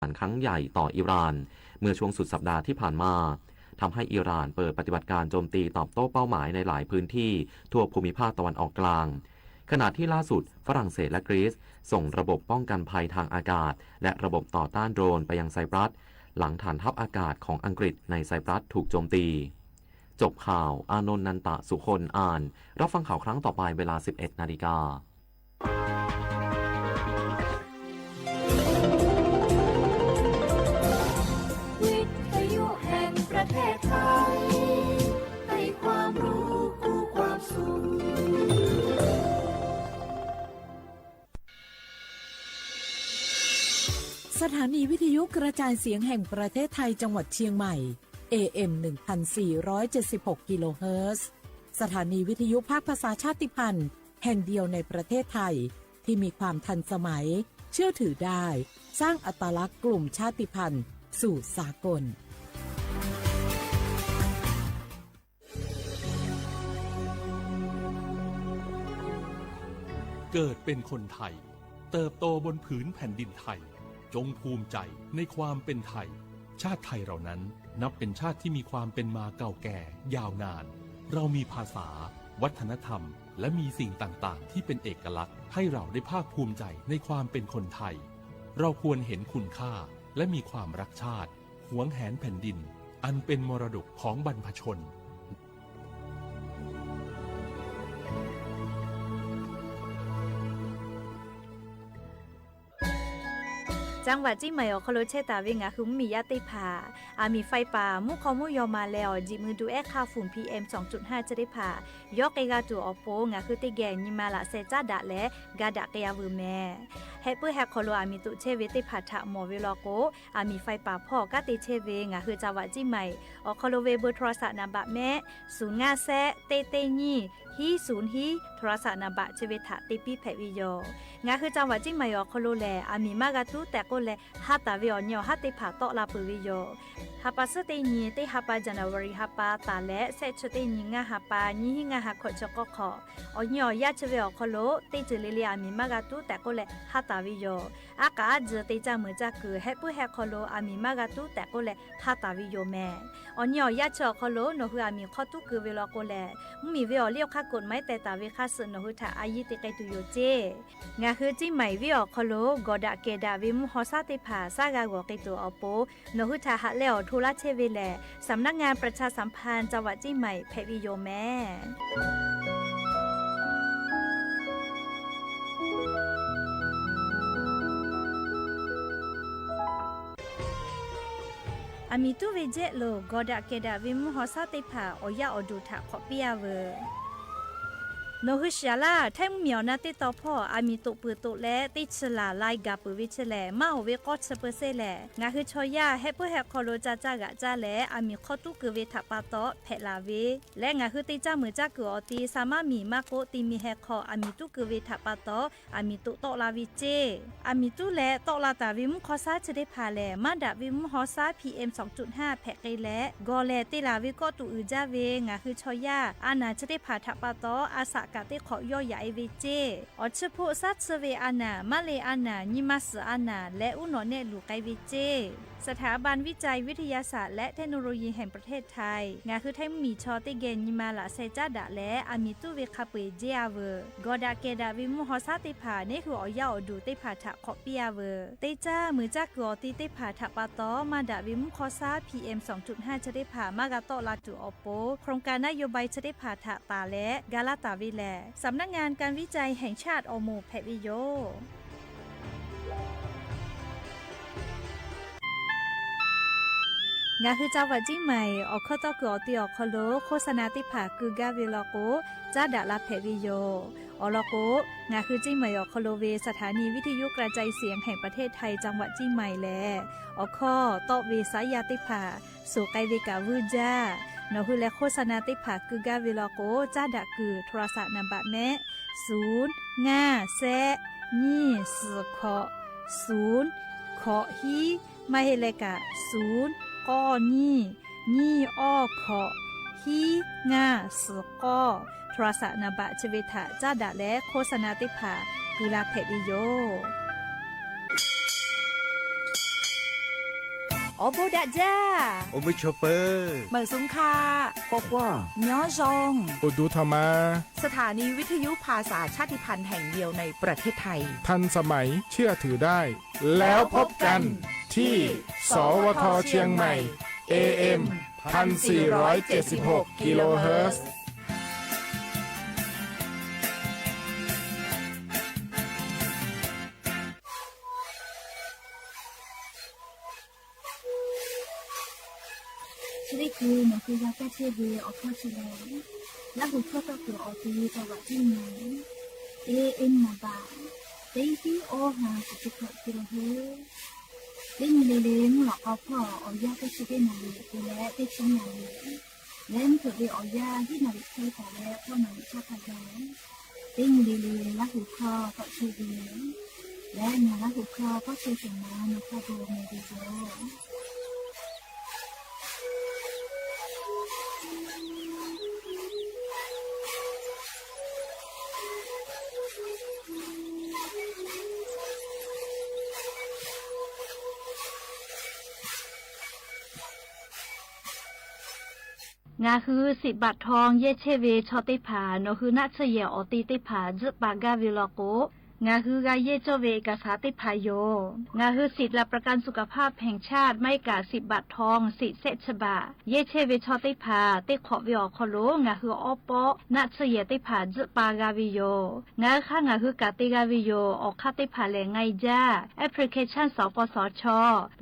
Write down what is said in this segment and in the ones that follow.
ฐานครั้งใหญ่ต่ออิหร่านเมื่อช่วงสุดสัปดาห์ที่ผ่านมา ทำให้อิหร่านเปิดปฏิบัติการโจมตีตอบโต้เป้าหมายในหลายพื้นที่ทั่วภูมิภาคตะวันออกกลาง ขณะที่ล่าสุดฝรั่งเศสและกรีซส่งระบบป้องกันภัยทางอากาศ และระบบต่อต้านโดรนไปยังไซปรัส หลังฐานทัพอากาศของอังกฤษในไซปรัสถูกโจมตี จบข่าว อานนท์ นันตะสุคน อ่าน รับฟังข่าวครั้งต่อไปเวลา สิบเอ็ดนาฬิกา วิทยุแห่งประเทศไทย ให้ความรู้คู่ความสุข สถานีวิทยุกระจายเสียงแห่งประเทศไทยจังหวัดเชียงใหม่ เอ เอ็ม หนึ่งพันสี่ร้อยเจ็ดสิบหก กิโลเฮิรตซ์ สถานีวิทยุภาคภาษาชาติพันธุ์แห่งเดียวในประเทศไทย ที่มีความทันสมัย เชื่อถือได้ สร้างอัตลักษณ์กลุ่มชาติพันธุ์สู่สากล เกิดเป็นคนไทย เติบโตบนผืนแผ่นดินไทย จงภูมิใจในความเป็นไทย ชาติไทยเรานั้นนับเป็นชาติที่มีความเป็นมาเก่าแก่ยาวนาน เรามีภาษา วัฒนธรรม และมีสิ่งต่างๆ ที่เป็นเอกลักษณ์ ให้เราได้ภาคภูมิใจในความเป็นคนไทย เราควรเห็นคุณค่า และมีความรักชาติ หวงแหนแผ่นดิน อันเป็นมรดกของบรรพชน จังหวัดเชียงใหม่ awˬ hk'aw lo chehˇ taˍ ve ngaˬ hui mvuhˇmiˬ yaˇ teˇ hpaˍ, aˬ miˍ faiˇ paˍ mvuhˇ hk'aw mvuhˇ yaw ma leh awˬ jeˬ mui du ehˉ hk'aˇ fuˍ PM สองจุดห้า chi teˇ hpaˍ yawˇ k'ai g'a tuˬ awˬ pon, ngaˬ hui teˇ geh nyi ma laꞈ sheh caˉ daꞈ leh ga daꞈ k'ai a veuˬ meh. Heh puiˉ heh hk'aw lo aˬ miˍ toꞈ chehˇ ve teˇ hpaˍ htaꞈ mawˬ ve law k'o, aˬ miˍ faiˇ paˍ hpawˇ kanˉ te chehˇ ve ngaˬ hui จังหวัดเชียงใหม่ awˬ hk'aw lo ve เบอร์โทรศัพท์ naˍ baꞈ mehˆ suˍ ngaˇ shehˆ teˇ teˇ nyiˇ hiˉ suˍ hiˉ โทรศัพท์ naˍ baꞈ chi ve htaꞈ te piˇ hpehꞈ ve yoˬ. Ngaˬ hui จังหวัดเชียงใหม่ awˬ hk'aw lo lehˬ, aˬ miˍ maˇ g'a tuˉ tehꞈ k'oˆ leh, ha taˍ ve awˬ nyi awˬ haˉ teˇ hpaˍ tawˆ la peuˬ ve yoˬ. Ha pa suhˉ teˇ nyi, teˇ ha pa January ha pa taˍ leh, shehˆ chi teˇ nyi ngaˇ ha pa nyiˇ hiˉ ngaˇ ha hkawꞈ chi k'awˇ hk'awꞈ, awˬ nyi awˬ yaˇ chi ve awˬ hk'aw lo teˇ ceuˬ le le aˬ miˍ maˇ g'a tuˉ tehꞈ k'oˆ leh ha taˍ ve yoˬ. Aˉ k'aꞈ aˉ tzuhˬ te caˇ meuˍ caˇ kuiˬ heh puiˉ heh hk'aw lo aˬ miˍ maˇ g'a tuˉ tehꞈ k'oˆ leh ha taˍ ve yoˬ meh. Awˬ nyi awˬ yaˇ chi awˬ hk'aw lo nawˬ hui aˬ miˍ hk'aw tuˉ keu ve law k'o lehˬ, mvuhˇmiˬ ve awˬ liˇ awˬ hk'aˇ กฎหมาย teh taˍ ve hk'aˇ suh nawˬ hui htaꞈ a yiˇ te k'ai tuˬ yoˬ ceˇ. Ngaˬ hui Ciˇ Maiˍ venˇ awˬ hk'aw lo gawˬ daꞈ kehˬ daꞈ ve mvuhˇ haw shaˉ teˇ hpaˍ shaˉ g'a g'awˬ k'ai tuˬ awˬ pon, nawˬ hui htaꞈ haꞈ leh awˬ hto laˇ chehˇ ve lehˬ, สำนักงานประชาสัมพันธ์จังหวัดเชียงใหม่ hpehꞈ ve yoˬ meh. Aˬ miˍ tuˉ ve jehˆ lo gawˬ daꞈ kehˬ daꞈ ve mvuhˇ haw shaˉ teˇ hpaˍ awˬ yaˇ awˬ duˬ htaꞈ hk'awꞈ piˇ a veuˬ. Nawˬ hui shiˍ laˇ, htaiˇ mvuhˇmiˬ awˬ na teˇ taw hpawˇ aˬ miˍ toꞈ peuˬ toꞈ leh teˇ chi laˬ lai gaˬ peuˬ ve chi lehˬ, maˇ oˬ ve k'awˇ chi peu sehˇ lehˬ, ngaˬ hui chaw yaˇ heh puiˉ heh hk'aw lo ca caˇ g'aꞈ caˇ leh aˬ miˍ hk'aw tuˉ keu ve htaꞈ pa taw hpehꞈ laˬ ve leh, ngaˬ hui te caˇ meuˍ caˇ kuiˬ awˬ ti sa maˇ miˬ maˇ k'oˆ, te mi heh hk'aw aˬ miˍ tuˉ keu ve htaꞈ pa taw aˬ miˍ toꞈ tawˆ la ve ceˇ. Aˬ miˍ tuˉ leh tawˆ la taˍ ve mvuhˇ hk'aw shaˉ chi teˇ hpaˍ lehˬ, maˇ daꞈ ve mvuhˇ haw shaˉ PM สองจุดห้า hpehꞈ k'ai leh, gawˬ lehˬ te laˬ ve kawˆ tuꞈ uiˍ jaˇ ve ngaˬ hui chaw yaˇ a naˬ chi teˇ hpaˍ htaꞈ pa taw a shaꞈ kaꞈ teˇ hk'awꞈ yawˇ yaꞈ e ve ceˇ. Awˬ chi hpoˆ shaˉ tsuhˇ ve a naˬ, maˇ le a naˬ, nyi ma suhˍ a naˬ leh uˉ nawꞈ nehˆ luˬ k'ai ve ceˇ. สถาบันวิจัยวิทยาศาสตร์และเทคโนโลยีแห่งประเทศไทย ngaˬ hui htaiˇ mvuhˇmiˬ chaw teˇ geh nyi ma laꞈ sheh caˉ daꞈ leh aˬ miˍ tuˉ ve hk'a peu-eˬ jehˇ a veuˬ. Gawˬ daꞈ kehˬ daꞈ ve mvuhˇ haw shaˉ teˇ hpaˍ neˇ hui awˬ yaˇ awˬ duˬ teˇ hpaˍ htaꞈ hk'awꞈ piˇ a veuˬ. Te caˇ meuˍ caˇ kuiˬ awˬ ti teˇ hpaˍ htaꞈ pa taw maˇ daꞈ ve mvuhˇ hk'aw shaˉ PM สองจุดห้า chi teˇ hpaˍ maˇ g'a tawˆ la tuˬ awˬ pon, โครงการนโยบาย chi teˇ hpaˍ htaꞈ taˍ leh ga laˇ taˍ ve lehˬ, สำนักงานการวิจัยแห่งชาติ awˬ moˍ hpehꞈ ve yoˬ. Ngaˬ hui จังหวัดเชียงใหม่ awˬ hkawˇ tawˇ kuiˬ awˬ ti awˬ hk'aw lo โฆษณา teˇ hpaˍ keu gaˇ ve law k'o, caˉ daꞈ la hpehꞈ ve yoˬ. Awˬ lawn k'o, ngaˬ hui Ciˇ Maiˍ awˬ hk'aw lo ve สถานีวิทยุกระจายเสียงแห่งประเทศไทย จังหวัดเชียงใหม่ lehˬ, awˬ hkawˇ tawˆ ve saˉ yaˇ teˇ hpaˍ suˍ k'ai ve kaꞈ vuiˇ jaˇ. Nawˬ hui leh โฆษณา teˇ hpaˍ keu gaˇ ve law k'o, caˉ daꞈ kuiˬ โทรศัพท์ naˍ baꞈ mehˆ suˍ ngaˇ shehˆ nyiˇ suhˍ hkawꞈ suˍ hkawꞈ hiˉ, maˇ heˆ leh kaꞈ suˍ k'awˇ nyiˇ nyiˇ awˇ hkawꞈ hiˉ ngaˇ suhˍ k'awˇ โทรศัพท์ naˍ baꞈ chi ve htaꞈ caˉ daꞈ leh โฆษณา teˇ hpaˍ keu la hpehꞈ ve yoˬ. Awˬ bon daꞈ jaˇ. Awˬ bon chaw peuˬ. မုၢ်သုင်ခါ K'awꞈ k'oˆ ညီဇုန် Awˬ duˬ htaꞈ ma สถานีวิทยุภาษาชาติพันธุ์แห่งเดียวในประเทศไทย ทันสมัย เชื่อถือได้ แล้วพบกันที่ สวท เชียงใหม่ เอเอ็ม พันสี่ร้อยเจ็ดสิบหก กิโลเฮิรตซ์ Chi teˇ hkui nawˬ hui g'a kaˇ chehˇ ve awˬ hkawˇ chi lehˬ, Laˇ huˍ hkawˇ tawˆ kuiˬ awˬ te ve tawˇ g'aꞈ tiˉ nyi, ē, ē, naˍ baꞈ teˇ tiˉ awˇ ha kuˬ chi hkawꞈ te la heuˆ. Teˇ nyi le le mvuhˇ lawꞈ k'aw hpawˇ awˬ yanˇ teˇ chi teˇ naˍ riˍ te leh teˇ chi naˍ riˍ, leh mvuhˇ hpeuꞈ ve awˬ yanˇ hiˉ naˍ riˍ hkawˇ taˍ leh hpawˇ naˍ riˍ hkawˇ hk'a gaˬ, teˇ nyi le le Laˇ huˍ hkawˇ tawˆ chehˇ ve, leh ngaˬ Laˇ huˍ hkawˇ tawˆ chehˇ shehˍ ma nawˬ hk'a gaˬ meh ve yoˬ. Ngaˬ hui siꞈ baꞈ htaw yehˇ chehˇ ve chaw teˇ hpaˍ nawˬ hui naˆ tsuhˇ yehˬ awˬ te teˇ hpaˍ tzuhˆ pa gaˇ ve law k'o, ngaˬ hui g'a yehˇ cawˇ ve เอกสาร teˇ hpaˍ yoˬ. Ngaˬ hui สิทธิ์หลักประกันสุขภาพแห่งชาติ maˇ heˆ kaꞈ siꞈ baꞈ htaw siꞈ sehˆ chi baꞈ yehˇ chehˇ ve chaw teˇ hpaˍ teˇ hk'awꞈ ve awˬ hk'aw lo ngaˬ hui awˉ pawˆ naˆ tsuhˇ yehˬ teˇ hpaˍ tzuhˆ pa g'a ve yoˬ. Ngaˬ hui hk'aˇ ngaˬ hui kaꞈ te g'a ve yoˬ. Awˬ hk'aˇ teˇ hpaˍ lehˬ ไงจ้า application สปสช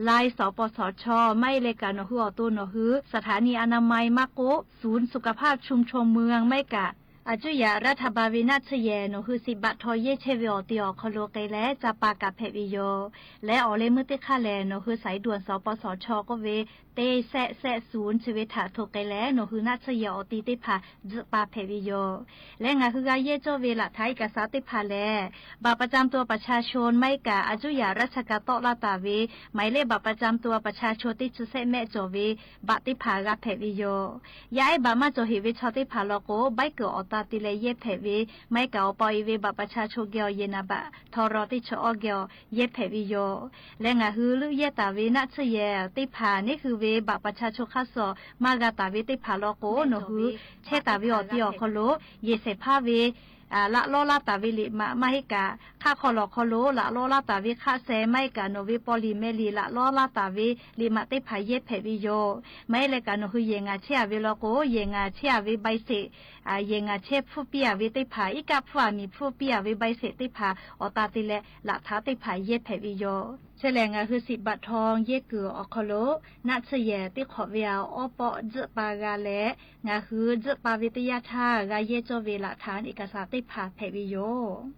Line สปสช maˇ heˆ leh kaꞈ nawˬ hui awˬ to nawˬ hui สถานีอนามัย maˇ k'oˆ ศูนย์สุขภาพชุมชนเมือง maˇ heˆ kaꞈ อายุ รัฐบาล ve naˆ tsuhˇ yehˬ nawˬ hui siꞈ baꞈ htaw yehˇ chehˇ ve awˬ te awˬ hk'aw lo k'ai leh ca pa kaꞈ hpehꞈ ve yoˬ. Leh awˬ leh meuˇ teˇ hk'aˇ lehˬ nawˬ hui สายด่วน สปสช k'oˆ ve teˇ sehˆ sehˆ ศูนย์ chi ve htaꞈ hto k'ai leh nawˬ hui naˆ tsuhˇ yehˬ awˬ te teˇ hpaˍ tzuhˆ pa hpehꞈ ve yoˬ. Leh ngaˬ hui g'a yehˇ cawˇ ve หลักฐาน เอกสาร teˇ hpaˍ lehˬ, บัตรประจำตัวประชาชน maˇ heˆ kaꞈ อายุ ราชการ tawˆ laˇ taˍ ve หมายเลขบัตรประจำตัวประชาชน teˇ chi sehˆ mehˆ cawˬ ve บัตร teˇ hpaˍ g'a hpehꞈ ve yoˬ. Yaˇ ehˉ บัตร maˇ cawˬ heꞈ ve chaw teˇ hpaˍ law k'o, ใบเกิด awˬ ta te leh yehˇ hpehꞈ ve, maˇ heˆ kaꞈ awˬ pa awˬ e ve บัตรประชาชน geh awˬ yehˬ naˍ baꞈ htaw raw teˇ chi awˇ geh awˬ yehˇ hpehꞈ ve yoˬ. Leh ngaˬ hui leuˆ yehˇ taˍ ve naˆ tsuhˇ yehˬ teˇ hpaˍ neˉ hui ve บัตรประชาชน hk'aˇ suh maˇ g'a taˍ ve teˇ hpaˍ law k'o, nawˬ hui chehˇ taˍ ve awˬ te awˬ hk'aw lo yehˬ shehˍ hpaˇ ve laꞈ lawˉ laˇ taˍ ve liꞈ maꞈ maˇ heˆ kaꞈ, hk'aˆ hk'aw lawˬ hk'aw lo laꞈ lawˉ laˇ taˍ ve hk'aˆ sheh, maˇ heˆ kaꞈ nawˬ ve paw liꞈ meh liꞈ laꞈ lawˉ laˇ taˍ ve liꞈ maꞈ teˇ hpaˍ yehˇ hpehꞈ ve yoˬ. Maˇ heˆ leh kaꞈ nawˬ hui yehˬ ngaˬ chehˇ a ve law k'o, yehˬ ngaˬ chehˇ a ve ใบเสร็จ, yehˬ ngaˬ chehˇ hpfuhˇ piˇ a ve teˇ hpaˍ, iˉ kaˆ hpfuhˇ a miˬ hpfuhˇ piˇ a ve ใบเสร็จ teˇ hpaˍ awˬ ta te leh laꞈ htaꞈ teˇ hpaˍ yehˇ hpehꞈ ve yoˬ. Chi lehˬ ngaˬ hui siꞈ baꞈ htaw yehˇ kuiˬ awˬ hk'aw lo naˆ tsuhˇ yehˬ teˇ hk'awꞈ ve awˉ pawˆ tzuhˆ pa g'a leh, ngaˬ hui tzuhˆ pa ve teˇ yanˇ htaˇ g'a yehˇ cawˇ ve หลักฐาน เอกสาร teˇ hpaˍ hpehꞈ ve yoˬ.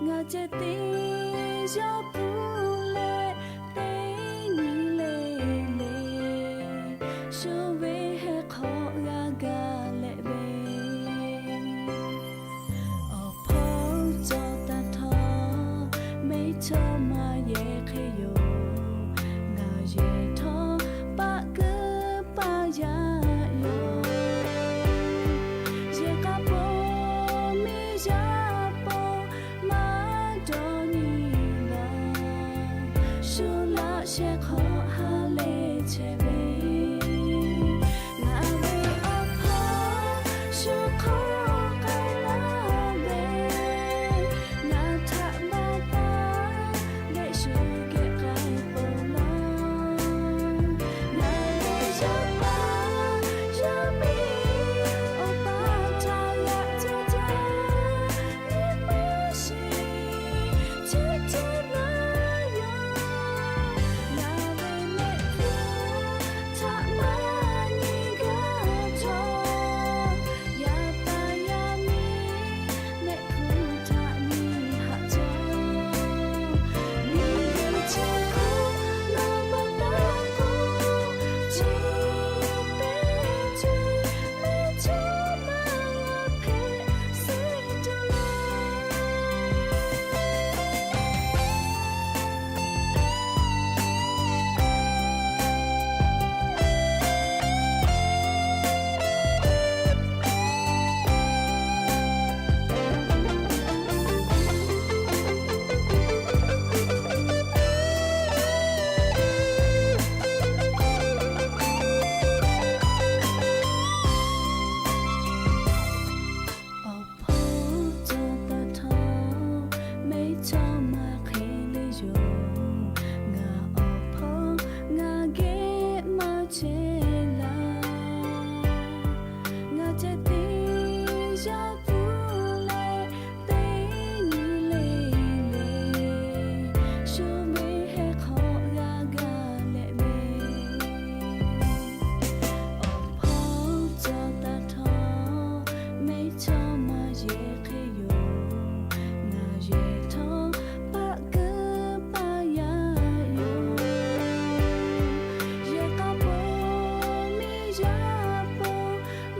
Ngaˬ ceh teˇ yaˇ hpu leh teˇ nyi le le, shu ve heh hk'awꞈ g'a gaˬ leh ve, awˬ hpawˇ cawˬ taˍ htawˇ, mehˇchawˇma yehˬ hk'e yoˬ. Ngaˬ yehˬ htawˇ paˆ kuiˉ paˆ yaˇ yoˬ. Yehˬ k'a po miˇ yaˇ po maˇ dawˇ nyi laˬ, shu laꞈ sheh hk'awꞈ ha leh chehˇ ve, ngaˬ ve awˬ hpawˇ shu hk'awꞈ k'ai laˇ ve, ngaˬ htaꞈ maˇ taˇ leh shu geh k'ai peuˬ laˇ. Ngaˬ ve yaˇ paˍ yaˇ miˇ awˬ pa htaꞈ g'aꞈ caˇ jaˇ, nyi ma shiˍ chi teˇ maˇ yaˇ, ngaˬ ve mehˆ hpu htaꞈ maˇ nyi gaˇ cawˬ. Yaˇ paˍ yaˇ miˇ mehˆ hpu htaꞈ nyi haꞈ jaˇ. Miˬguiˬ chi hk'oˆ nawˬ maˇ taˇ k'oˆ, chi teˇ ceuˬ mehˇchawˇma hpehꞈ sheˍ tuˬ Awˬ hpawˇ cawˬ taˍ htawˇ, mehˇchawˇma hk'e le yoˬ. Ngaˬ awˬ hpawˇ ngaˬ geh maˇ chehˇ laˇ. Ngaˬ ceh teˇ yaˇ hpu leh teˇ nyi le le, shu ve heh hk'awꞈ g'a gaˇ leh ve, awˬ hpawˇ cawˬ taˍ htawˇ, mehˇchawˇma yehˬ hk'e yoˬ. Ngaˬ yehˬ htawˇ paˆ kuiˉ paˆ yaˇ yoˬ. Yehˬ k'a po miˇ yaˇ po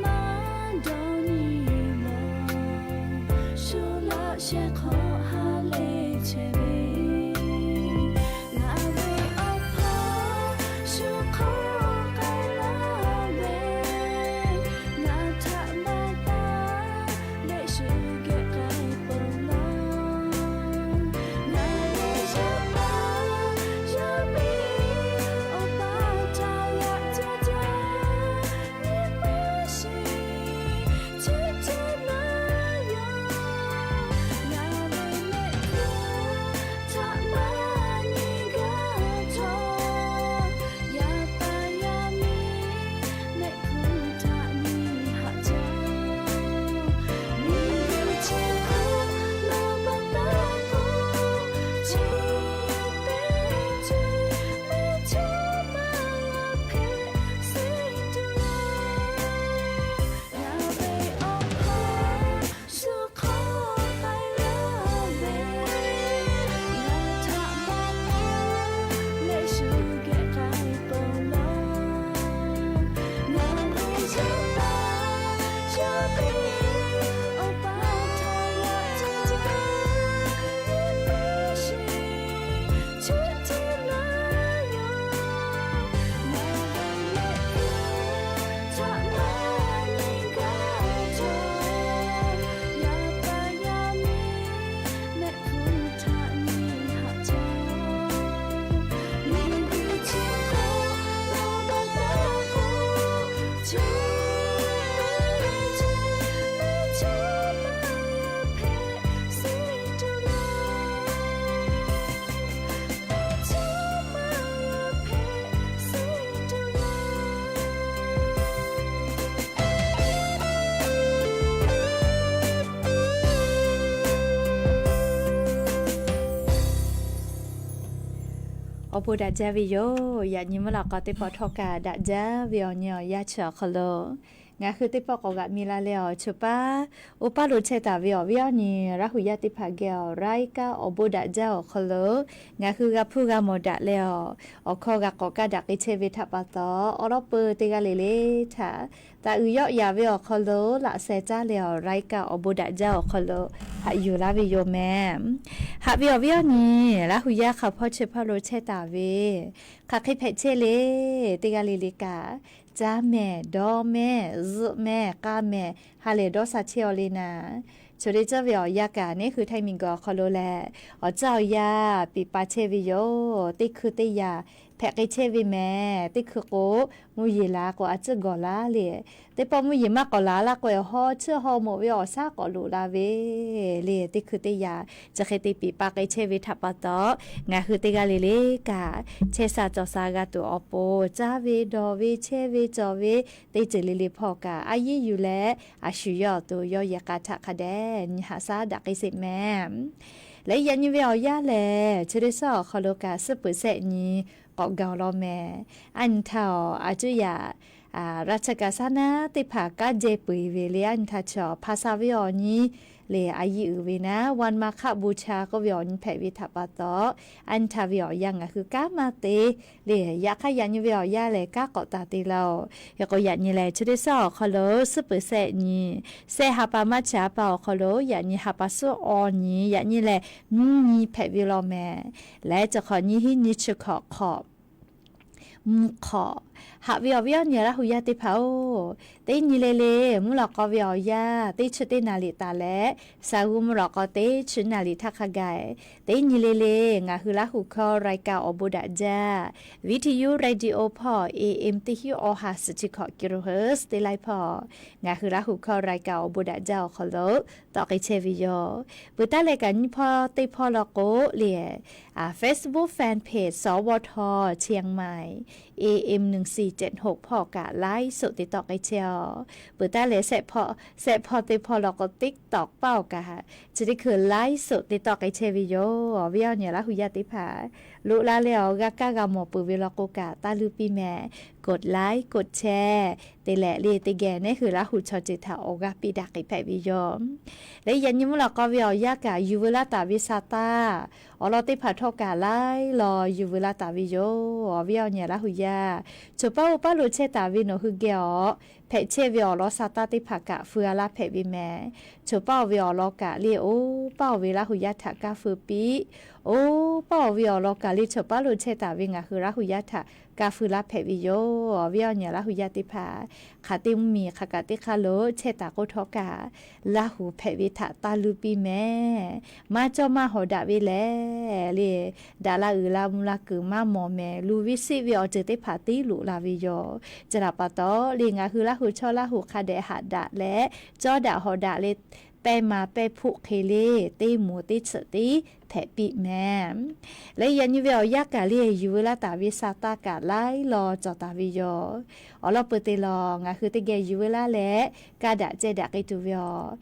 maˇ dawˇ nyi laˬ, shu laꞈ sheh hk'awꞈ ha leh chehˇ ve, ngaˬ ve awˬ hpawˇ shu hk'awꞈ k'ai laˇ ve, ngaˬ htaꞈ maˇ taˇ leh shu geh k'ai peuˬ laˇ. Ngaˬ ve yaˇ paˍ yaˇ miˇ awˬ pa htaꞈ g'aꞈ caˇ jaˇ, nyi ma shiˍ chi teˇ maˇ yaˇ, ngaˬ ve mehˆ hpu htaꞈ maˇ nyi gaˇ cawˬ. Yaˇ paˍ yaˇ miˇ mehˆ hpu htaꞈ nyi haꞈ jaˇ. Miˬguiˬ chi hk'oˆ nawˬ maˇ taˇ k'oˆ, chi teˇ ceuˬ mehˇchawˇma hpehꞈ sheˍ tuˬ ngaˬ ve awˬ hpawˇ shu hk'awꞈ k'ai laˇ ve, ngaˬ htaꞈ maˇ taˇ leh shu geh k'ai peuˬ laˇ. Ngaˬ ve yaˇ paˍ yaˇ miˇ awˬ pa htaꞈ g'aꞈ caˇ jaˇ, nyi ma shiˍ chi teˇ maˇ yaˇ, ngaˬ ve mehˆ hpu htaꞈ maˇ nyi gaˇ cawˬ. Yaˇ paˍ yaˇ miˇ mehˆ hpu htaꞈ nyi haꞈ jaˇ. Miˬguiˬ chi hk'oˆ nawˬ maˇ taˇ k'oˆ, chi teˇ ceuˬ mehˇchawˇma hpehꞈ sheˍ tuˬ ngaˬ, mehˇchawˇma hpehꞈ sheˍ tuˬ ngaˬ. Awˬ bon daꞈ jaˇ ve yoˬ. Yaꞈ nyi mvuhˇ lawꞈ k'aw teˇ pawˆ htawˇ kaꞈ daꞈ jaˇ ve awˬ nyi awˬ yanˇ chi awˬ hk'aw lo, Ngaˬ hui teˇ pawˆ k'awꞈ g'aꞈ mi la leh awˬ, choˬ paˉ oˇ paˉ lo chehˇ taˍ ve awˬ viˉ awˬ nyi Laˇ hu yaˇ teˇ hpaˍ geh awˬ, รายการ awˬ bon daꞈ jaˇ awˬ hk'aw lo ngaˬ hui g'a hpuˇ g'a mawˬ daꞈ leh awˬ, awˬ hkawˇ g'a k'awꞈ kaˇ daꞈ k'ai chehˇ ve htaꞈ pa taw, awˉ lawˉ peu teˇ g'aˇ le le htaꞈ taˍ uiˍ yawˆ yaꞈ ve awˬ hk'aw lo laꞈ sheh caˇ leh awˬ, รายการ awˬ bon daꞈ jaˇ awˬ hk'aw lo haꞈ yuˬ laˇ ve yoˬ mehˍ. Haꞈ ve awˬ viˉ awˬ nyi, Laˇ hu yaˇ hk'a hpawˇ chi hpaˇ lo chehˇ taˍ ve hk'aˬ hk'e hpehꞈ chehˇ le, teˇ g'aˇ le le kaꞈ, caˇ mehˍ, dawˇ mehˍ, zuhˆ mehˍ, k'aˇ mehˍ, ha lehˬ dawˇ sha chehˇ aw le naˍ. Choˬ le caˇ ve awˬ yanˇ kaꞈ neˉ hui Htaiˇ miˬguiˬ awˬ hk'aw lo lehˬ, awˬ caˇ awˬ yanˇ piˍ pa chehˇ ve yoˬ. Teˇ hkui teˇ yanˇ hpehꞈ k'ai chehˇ ve mehˍ. Teˇ hkui k'o, mvuhˇ yeˬ laˬ k'o a tcuhˇ gawˬ laˇ le. Teˇ pawˆ mvuhˇ yeˬ maˇ k'awꞈ laˬ laˇ k'o, haw tsuhˇ haw mawꞈ ve awˬ shaˉ k'awꞈ loꞈ la ve le. Teˇ hkui teˇ yanˇ chi hk'e te piˍ pa k'ai chehˇ ve htaꞈ pa taw, ngaˬ hui teˇ g'aˇ le le kaꞈ, chehˇ sha cawˬ sha g'a tuˬ awˬ pon, caˇ ve dawˬ ve chehˇ ve cawˬ ve teˇ ceuˬ le le hpawˇ kaꞈ a yiˉ yuˬ leh, a shu yawˇ awˬ to yawˇ yehˬ k'a htaꞈ hk'a dehꞈ nyi haꞈ shaˉ daꞈ k'ai sheˍ mehˍ. Leh yaꞈ nyi ve awˬ yanˇ lehˬ, chi teˇ shaˉ awˬ hk'aw lo kaꞈ suhˉ peuˬ sehˆ nyi k'awꞈ gaˬ law mehˍ. A nyi htaˇ awˬ, a cuˇ yaꞈ ราชการ shaˉ naˉ teˇ hpaˍ kanˉ jehˇ peu eˬ ve le. A nyi htaˇ chaw hpa sha ve awˬ nyi le, a yiˉ uiˍ ve naˉ, วันมาฆบูชา k'oˆ ve awˬ nyi hpehꞈ ve htaꞈ pa taw, a nyi htaˇ ve awˬ yanˇ ngaˬ hui kanˉ maˇ te le. Yaꞈ hk'aˇ yaꞈ nyi ve awˬ yanˇ lehˬ, kanˉ k'awꞈ taˍ te laˇ oˬ. Hk'e k'o yaꞈ nyi lehˬ, chi teˇ shaˉ awˬ hk'aw lo suhˉ peuˬ sehˆ nyi, sehˆ ha pa maˇ chi ha pa awˬ hk'aw lo yaꞈ nyi ha pa suhˉ awˬ nyi, yaꞈ nyi lehˬ, nyiˇ nyi hpehꞈ ve law mehˍ. Leh chi hk'awꞈ nyiˇ hinˉ nyiˇ chi hkawꞈ hk'awꞈ mvuhˇ hk'awꞈ. Haꞈ ve awˬ viˉ awˬ nyi Laˇ hu yaˇ teˇ hpaˍ-oˬ, teˇ nyi le le mvuhˇ lawꞈ k'aw ve awˬ yanˇ teˇ chi teˇ naˍ riˍ taˍ leh, shaˍ g'uˇ mvuhˇ lawꞈ k'aw teˇ chi naˍ riˍ htaˇ hk'a gaˬ, teˇ nyi le le ngaˬ hui Laˇ hu hkawˇ รายการ awˬ bon daꞈ jaˇ, วิทยุ radio hpawˇ A M teˇ hinˉ awˬ ha suhˍ chi hkawꞈ กิโลเฮิรตซ์ teˇ laiˉ hpawˇ, ngaˬ hui Laˇ hu hkawˇ รายการ awˬ bon daꞈ jaˇ awˬ hk'aw lo tawˆ k'ai chehˇ ve yoˬ. Peuˬ taˉ leh kaꞈ nyiˇ hpawˇ teˇ hpawˇ law k'o le, Facebook fanpage สวท เชียงใหม่ A M หนึ่งสี่เจ็ดหก hpawˇ kaꞈ ไลฟ์สด te tawˆ k'ai chehˇ aw. Peuˬ taˉ leh shehˆ hpawˇ teˇ hpawˇ law k'o TikTok paˇ awˬ kaꞈ chi teˇ hkui ไลฟ์สด te tawˆ k'ai chehˇ ve yoˬ. Awˬ viˉ awˬ nyi Laˇ hu yaˇ teˇ hpaˍ, loꞈ la leh awˬ g'a kaˇ g'a mawˬ peuˬ ve law k'o kaꞈ taˇ luˇ piˇ mehˍ. กดไลค์ กดแชร์ te leh le teˇ geh neˉ hui Laˇ hu chaw ceuˬ htaꞈ awˬ g'aˇ piˇ daꞈ k'ai hpehꞈ ve yoˬ. Leh yaꞈ nyi mvuhˇ lawꞈ k'aw ve awˬ yanˇ kaꞈ yuˬ veu laˇ taˍ ve sa taˇ awˬ lawn teˇ hpaˍ htawˇ kaꞈ laiˉ law yuˬ veu laˇ taˍ ve yoˬ. Awˬ viˉ awˬ nyi Laˇ hu yaˇ, choˬ paˉ oˇ paˉ lo chehˇ taˍ ve nawˬ hui geh awˬ hpehꞈ chehˇ ve awˬ lawn sa taˇ teˇ hpaˍ kaꞈ feu a laˇ hpehꞈ ve mehˍ. Choˬ paˉ oˬ ve awˬ lawn kaꞈ le oˇ paˉ oˬ ve Laˇ hu yaˇ htaꞈ kaˇ feu piˇ. Oˇ paˉ oˬ ve awˬ lawn kaꞈ le choˬ paˉ lo chehˇ taˍ ve ngaˬ hui Laˇ hu yaˇ htaꞈ kaˇ feu laˇ hpehꞈ ve yoˬ. Awˬ viˉ awˬ nyi Laˇ hu yaˇ teˇ hpaˍ, hk'aˬ teˇ mvuhˇ miˬ hk'aˬ kaꞈ teˇ hk'aˇ lo chehˇ taˍ k'oˆ htawˇ kaꞈ, Laˇ hu hpehꞈ ve htaꞈ taˇ luˇ piˇ mehˍ. Maˇ cawˇ maˇ hawˍ daꞈ ve lehˬ le, daꞈ la uiˍ la mvuh la kuiˬ maˇ mawˬ mehˍ. Luˬ ve siˆ ve awˬ ceuˬ teˇ hpaˍ tiˉ loꞈ la ve yoˬ. Chi htaꞈ pa taw le ngaˬ hui Laˇ hu chaw Laˇ hu hk'a dehꞈ haꞈ daꞈ leh cawˇ daꞈ hawˍ daꞈ le, pehˇ ma pehˇ hpoˆ hk'e le teˇ moˍ teˇ tsuhꞈ tiˉ hpehꞈ piˇ mehˍ. Leh yaꞈ nyi ve awˬ yanˇ kaꞈ le yuˬ veu laˇ taˍ ve sa taˇ kaꞈ laiˉ law cawˬ taˍ ve yoˬ. Awˬ lawn peu te lawˬ ngaˬ hui teˇ geh yuˬ veu laˇ leh kaˇ daꞈ ceh daꞈ k'ai tuˬ ve awˬ,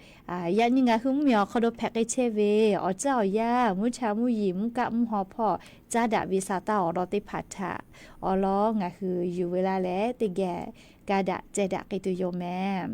yaꞈ nyi ngaˬ hui mvuhˇ miˬ awˬ hk'aw lo hpehꞈ k'ai chehˇ ve awˬ caˇ awˬ yanˇ, mvuhˇ cha mvuhˇ yeˬ, mvuhˇ kaˆ mvuhˇ haw hpawˇ caˇ daꞈ ve sa taˇ awˬ lawn teˇ hpaˍ htaꞈ awˬ lawn ngaˬ hui yuˬ veu laˇ leh teˇ geh kaˇ daꞈ ceh daꞈ k'ai tuˬ yoˬ mehˍ.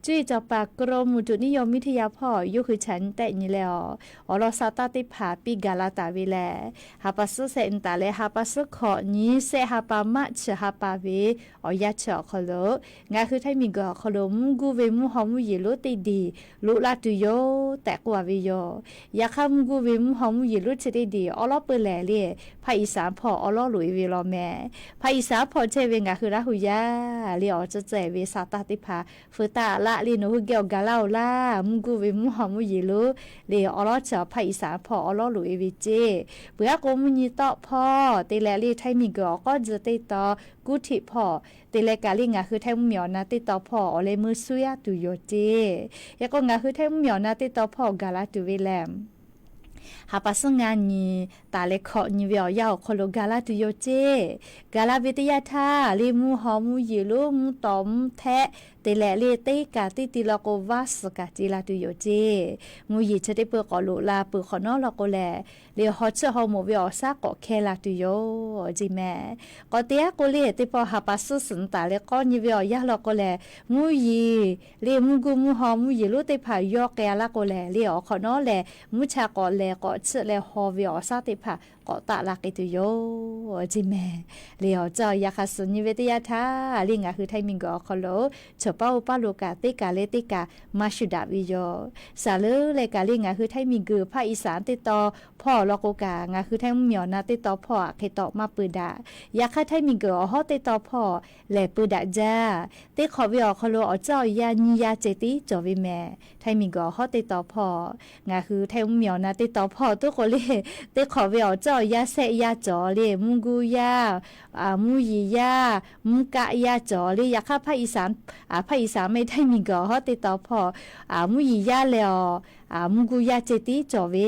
Cuˇ yiˍ cawˬ paˍ กรมอุตุนิยมวิทยา hpawˇ yawˇ hui chaꞈ nyi tehˆ nyi leh awˬ, awˬ lawn sa taˇ teˇ hpaˍ piˇ gaˬ la taˍ ve lehˬ, ha pa suhˉ shehˆ nyi taˍ leh ha pa suhˉ hkawꞈ nyi shehˆ ha pa maˇ chi ha pa ve awˬ yanˇ chi awˬ hk'aw lo ngaˬ hui Htaiˇ miˬguiˬ awˬ hk'aw lo mvuhˇ guˇ ve mvuhˇ haw mvuhˇ yeˬ lonˉ teˇ diˬ loꞈ la tuˬ yoˬ tehꞈ k'oˆ a ve yoˬ. Yaꞈ hk'aˇ mvuhˇ guˇ ve mvuhˇ haw mvuhˇ yeˬ lonˉ chi teˇ diˬ awˉ lawˉ peu lehˬ le, ภาคอีสาน hpawˇ awˉ lawˉ loꞈ e ve law mehˍ. ภาคอีสาน hpawˇ chehˇ ve ngaˬ hui Laˇ hu yaˇ le awˬ ceuˬ ceh ve sa taˇ teˇ hpaˍ feu taˇ laˇ le nawˬ hui geh awˬ gaˬ laˇ oˬ laˇ. Mvuhˇ guˇ ve mvuhˇ haw mvuhˇ yeˬ lonˉ le awˉ lawˉ chi ภาคอีสาน hpawˇ awˉ lawˉ loꞈ e ve ceˇ. Peuˬ aˉ k'o mvuhˇ nyi tawˆ hpawˇ te leh le Htaiˇ miˬguiˬ awˬ k'awˉ tcuh teˇ taw กรุงเทพ hpawˇ te leh kaꞈ le ngaˬ hui Htaiˇ mvuhˇ miˬ awˬ na teˇ taw hpawˇ awˬ leh meuˇ suˉ yaˇ tuˬ yoˬ ceˇ. Hk'e k'o ngaˬ hui Htaiˇ mvuhˇ miˬ awˬ na teˇ taw hpawˇ gaˬ la tuˬ ve lehˬ ha pa suhˉ ngaˇ nyi taˍ leh hkawꞈ nyi ve awˬ yanˇ awˬ hk'aw lo gaˬ laˇ tuˬ yoˬ ceˇ. Gaˬ la ve teˇ yanˇ htaˇ le, mvuhˇ haw mvuhˇ yeˬ lonˉ mvuhˇ tawˍ mvuhˇ htehˆ te leh le, teˇ kaˬ teˇ ti law k'o vaˇ suhˍ kaꞈ ce la tuˬ yoˬ ceˇ. Mvuhˇ yeˬ chi teˇ peu k'awꞈ loꞈ la peuˬ hk'awꞈ nawˉ law k'o lehˬ, le haw chiˇ haw moˍ ve awˬ shaˉ k'awꞈ hkehˇ la tuˬ yoˬ ceˇ mehˍ. K'awꞈ te aˉ k'o le, teˇ pawˆ ha pa suhˉ suhˍ taˍ leh k'awˇ nyi ve awˬ yanˇ law k'o lehˬ, mvuhˇ yeˬ le mvuhˇ guˇ mvuhˇ haw mvuhˇ yeˬ lonˉ teˇ hpaˍ yawˇ k'ai a laˇ k'o lehˬ, le awˬ hk'awꞈ nawˉ lehˬ mvuhˇ cha k'awꞈ lehˬ k'awꞈ chiˇ leh haw ve awˬ shaˉ teˇ hpaˍ k'awꞈ taˆ la k'ai tuˬ yoˬ ceˇ mehˍ. Le awˬ ceuˬ awˬ yanˇ hk'a suhˍ nyi ve teˇ yanˇ htaˇ le, ngaˬ hui Htaiˇ miˬguiˬ awˬ hk'aw lo chaw paˉ oˇ paˉ lo kaꞈ teˇ kaˬ leh teˇ kaˬ maˇ shuˍ daꞈ ve yoˬ. Saˍ leuˉ leh kaꞈ le, ngaˬ hui Htaiˇ miˬguiˬ hpaˇ Iˉsaˍ teˇ taw hpawˇ law k'o kaꞈ, ngaˬ hui Htaiˇ mvuhˇmiˬ awˬ na teˇ taw hpawˇ hk'e tawꞈ maˇ peu daꞈ. Yaꞈ hk'aˇ Htaiˇ miˬguiˬ awˬ hawˉ teˇ taw hpawˇ lehˬ peu daꞈ jaˇ. Teˇ hk'awꞈ ve awˬ hk'aw lo awˬ ceuˬ awˬ yanˇ nyiˇ yanˇ ceh tiˉ cawˬ ve mehˍ. Htaiˇ miˬguiˬ awˬ hawˉ teˇ taw hpawˇ, ngaˬ hui Htaiˇ mvuhˇmiˬ awˬ na teˇ taw hpawˇ tuˉ k'o le, teˇ hk'awꞈ ve awˬ ceuˬ awˬ yanˇ shehˆ yanˇ cawˬ le, mvuhˇ guˇ yanˇ, mvuhˇ yeˬ yanˇ, mvuhˇ kaˆ yanˇ cawˬ le. Yaꞈ hk'aˇ hpaˇ Iˉsaˍ, hpaˇ Iˉsaˍ mehˍ Htaiˇ miˬguiˬ awˬ hawˉ teˇ taw hpawˇ mvuhˇ yeˬ yanˇ leh awˬ mvuhˇ guˇ yanˇ ceh tiˉ cawˬ ve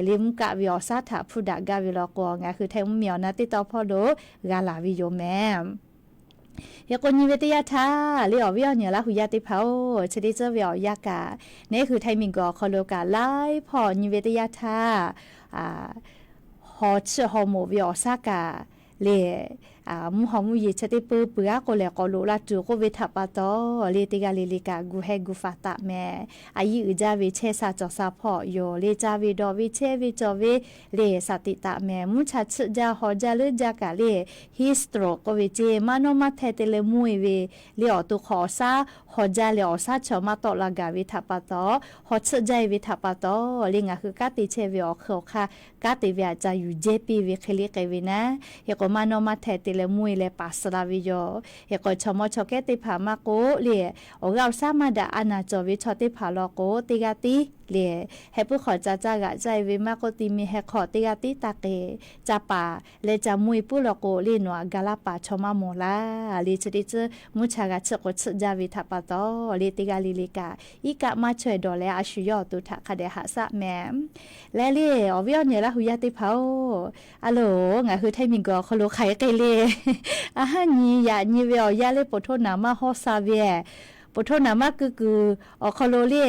le, mvuhˇ kaˆ ve awˬ shaˉ htaꞈ hpuˇ daꞈ gaˇ ve law k'o, ngaˬ hui Htaiˇ mvuhˇmiˬ awˬ na teˇ taw hpawˇ lo g'a laˬ ve yoˬ mehˍ. Hk'e k'o nyi ve teˇ yanˇ htaˇ le, awˬ viˉ awˬ nyi Laˇ hu yaˇ teˇ hpaˍ-oˬ, chi teˇ tcuhˉ ve awˬ yanˇ kaꞈ, neˇ hui Htaiˇ miˬguiˬ awˬ hk'aw lo kaꞈ laiˉ hpawˇ nyi ve teˇ yanˇ htaˇ, haw chiˇ haw moˍ ve awˬ shaˉ kaꞈ le, mvuhˇ haw mvuhˇ yeˬ chi teˇ peu peuˬ aˉ k'o lehˬ k'awꞈ loꞈ la tuˬ k'oˆ ve htaꞈ pa taw le, teˇ g'aˇ le le kaꞈ gu hehˇ gu faˍ taˍ mehˍ. A yiˇ uiˍ jaˇ ve chehˇ sha cawˬ sha hpawˇ yoˬ le, ca ve dawˬ ve chehˇ ve cawˬ ve le, shaˍ tiꞈ taˍ mehˍ. Mvuhˇ cha chiˇ jaˇ haw jaˇ leuˉ jaˇ kaꞈ le, heat stroke k'oˆ ve ceˇ, maˇ nawˇ maˇ hteh te leh mvuhˇ e ve le, awˬ to hk'awꞈ awˬ shaˉ haw jaˇ leh awˬ shaˉ chaw maˇ tawˆ la gaˬ ve htaꞈ pa taw, haw chiˇ jaˇ e ve htaꞈ pa taw le, ngaˬ hui kanˉ te chehˇ ve awˬ hk'e awˬ hk'aˇ kanˉ te ve aꞈ ca yuˬ jehˇ piˇ ve hk'e le k'ai ve naˉ. Hk'e k'o maˇ nawˇ maˇ hteh te leh mvuhˇ e leh paˍ suh la ve yoˬ. Hk'e k'o chaw mawˇ chaw kehˉ teˇ hpaˍ maˇ k'oˆ le, awˬ g'aˇ awˬ shaˉ maˇ daꞈ a naˬ cawˬ ve chaw teˇ hpaˍ law k'o, teˇ g'aˇ tiˉ le, heh puiˉ hk'awꞈ ca caˇ g'aꞈ caˇ e ve maˇ k'oˆ, ti mi heh hk'aw teˇ g'aˇ tiˉ taˇ k'e, ca paˍ leh ca mvuhˇ e puiˉ law k'o le, nawˬ aꞈ ga laˇ paˍ chaw maˇ mawˬ laˇ le. Chi teˇ tcuhˉ mvuhˇ cha g'a chiˇ k'o chiˇ jaˇ ve htaꞈ pa taw le, teˇ g'aˇ le le kaꞈ iˉ kaˆ maˇ chaweh dawˬ leh a shu yawˇ awˬ to htaꞈ hk'a dehꞈ haꞈ shaˆ mehˍ. Leh le, awˬ viˉ awˬ nyi Laˇ hu yaˇ teˇ hpaˍ-oˬ, a loˬ, ngaˬ hui Htaiˇ miˬguiˬ awˬ hk'aw lo hk'aˬ hk'e le, a haˉ nyi yaꞈ nyi ve awˬ yanˇ le, poˬ htoˇ naˍ maˇ hawˉ sha ve, poˬ htoˇ naˍ maˇ keu kuiˬ awˬ hk'aw lo le,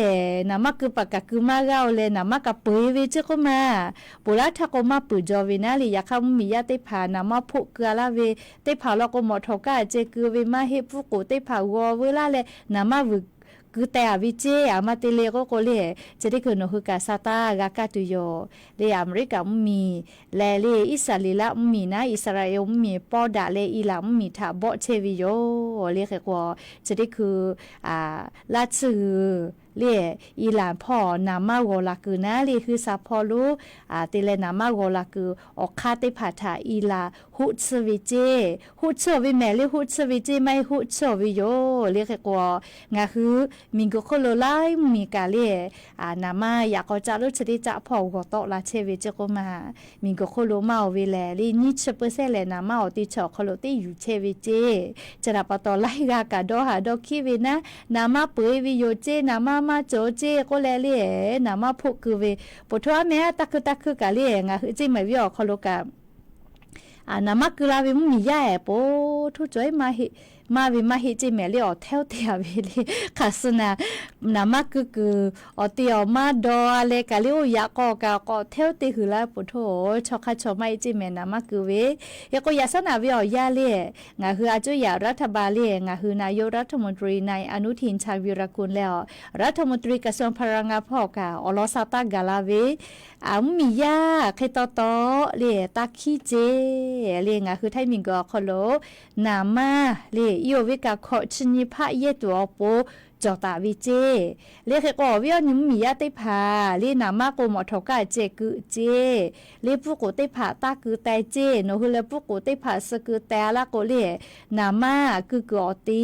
naˍ maˇ keu paˍ kaꞈ keu maˇ g'aˇ-oˬ leh, naˍ maˇ kaꞈ peu e ve ceˇ k'oˆ ma. Poˬ laˇ htaˇ k'o maˇ peuˬ jaw ve naˉ le, yaꞈ hk'aˇ mvuhˇmiˬ yaˇ teˇ hpaˍ naˍ maˇ hpoˆ keu a laˇ ve, teˇ hpaˍ law k'o mawꞈ htawˍ kaˇ ceh keu ve maˇ heˆ, pfuhˇ k'oˍ teˇ hpaˍ g'aw veu laˇ leh naˍ maˇ vuiˬ keu teh a ve ceˇ, a ma te le k'oˆ k'o le, chi teˇ hkui nawˬ hui kaꞈ sa taˇ g'a kaˇ tuˬ yoˬ. Le Aˍmeˍriˆkaˍ mvuhˇmiˬ leh le Iˉsaˍreˍlaˆ mvuhˇmiˬ naˉ, Iˉsaˍreˍlaˆ mvuhˇmiˬ pawˇ daꞈ leh Iˉlanˍ mvuhˇmiˬ htaꞈ bawˆ chehˇ ve yoˬ le. Hk'e k'o, chi teˇ hkui laˇ tsuhˇ g'uiˬ le, Iˉlanˍ hpawˇ naˍ maˇ g'aw la kuiˬ naˉ le, hui sha hpawˇ lonˉ te leh naˍ maˇ g'aw la kuiˬ awˬ hk'aˇ teˇ hpaˍ htaꞈ Iˉlanˍ hoˆ tsuhˇ ve ceˇ, hoˆ tsuhˇ ve mehˍ le, hoˆ tsuhˇ ve ceˇ maˇ heˆ, hoˆ tsuhˇ ve yoˬ le. Hk'e k'o, ngaˬ hui miˬguiˬ hk'oˆ lo laiˉ mvuhˇmiˬ kaꞈ le, naˍ maˇ yaꞈ k'aw caˆ lonˉ chi teˇ caˆ hpawˇ g'aw tawˆ la chehˇ ve ceˇ k'oˆ ma. Miˬguiˬ hk'oˆ lo maˇ oˬ ve lehˬ le, nyiˇ chi peuˬ sehˉ lehˬ naˍ maˇ awˬ te chi awˬ hk'aw lo teˇ yuˬ chehˇ ve ceˇ. Chi htaꞈ pa taw laiˉ g'aˇ kaꞈ dawˇ haˍ dawˇ hkiˉ ve naˉ, naˍ maˇ peu e ve yoˬ ceˇ, naˍ maˇ maˇ cawˬ ceˇ k'oˆ leh le, naˍ maˇ hpoˆ keu ve, poˬ htoˇ aˉ meh aˉ taˇ hkui taˇ hkui kaꞈ le, ngaˬ hui ceˇ mehˍ viˉ awˬ hk'aw lo kaꞈ naˍ maˇ keu la ve mvuhˇmiˬ yaˇ ehˍ poˬ htoˇ cawˬ maˇ ve maˇ heˆ ceˇ mehˍ le, awˬ hteˇ oˇ te a ve le. Hk'aˬ suh naˍ, naˍ maˇ keu kuiˬ awˬ te awˬ maˇ daw a leh kaꞈ le, oˇ yaꞈ k'aw kaꞈ k'awꞈ hteˇ oˇ te huiˬ la poˬ htoˇ, chaw hk'aˇ chaw maˇ heˆ ceˇ mehˍ naˍ maˇ keu ve. Hk'e k'o yaꞈ shaˉ naˍ ve awˬ yanˇ le, ngaˬ hui a cuˇ yaꞈ รัฐบาล le, ngaˬ hui นายกรัฐมนตรี นายอนุทิน ชาญวีรกูล leh รัฐมนตรีกระทรวงพลังงาน hpawˇ kaꞈ awˬ lawn sha taˇ gaˬ la ve, mvuhˇmiˬ yaˇ hk'e taw taw le, taˇ hkiˉ ceˇ le, ngaˬ hui Htaiˇ miˬguiˬ awˬ hk'aw lo naˍ maˇ le, i oˬ ve kaꞈ hkawꞈ chi nyi hpaˆ yehˇ tuˬ awˬ pon cawˬ taˍ ve ceˇ. Le hk'e k'o awˬ viˉ awˬ nyi mvuhˇmiˬ yaˇ teˇ hpaˍ le, naˍ maˇ k'o mawꞈ htawˍ kaˇ ceh keu ceˇ le, pfuhˇ k'oˍ teˇ hpaˍ taˇ keu teh ceˇ. Nawˬ hui leh pfuhˇ k'oˍ teˇ hpaˍ suh keu teh a laˇ k'o le, naˍ maˇ keu kuiˬ awˬ te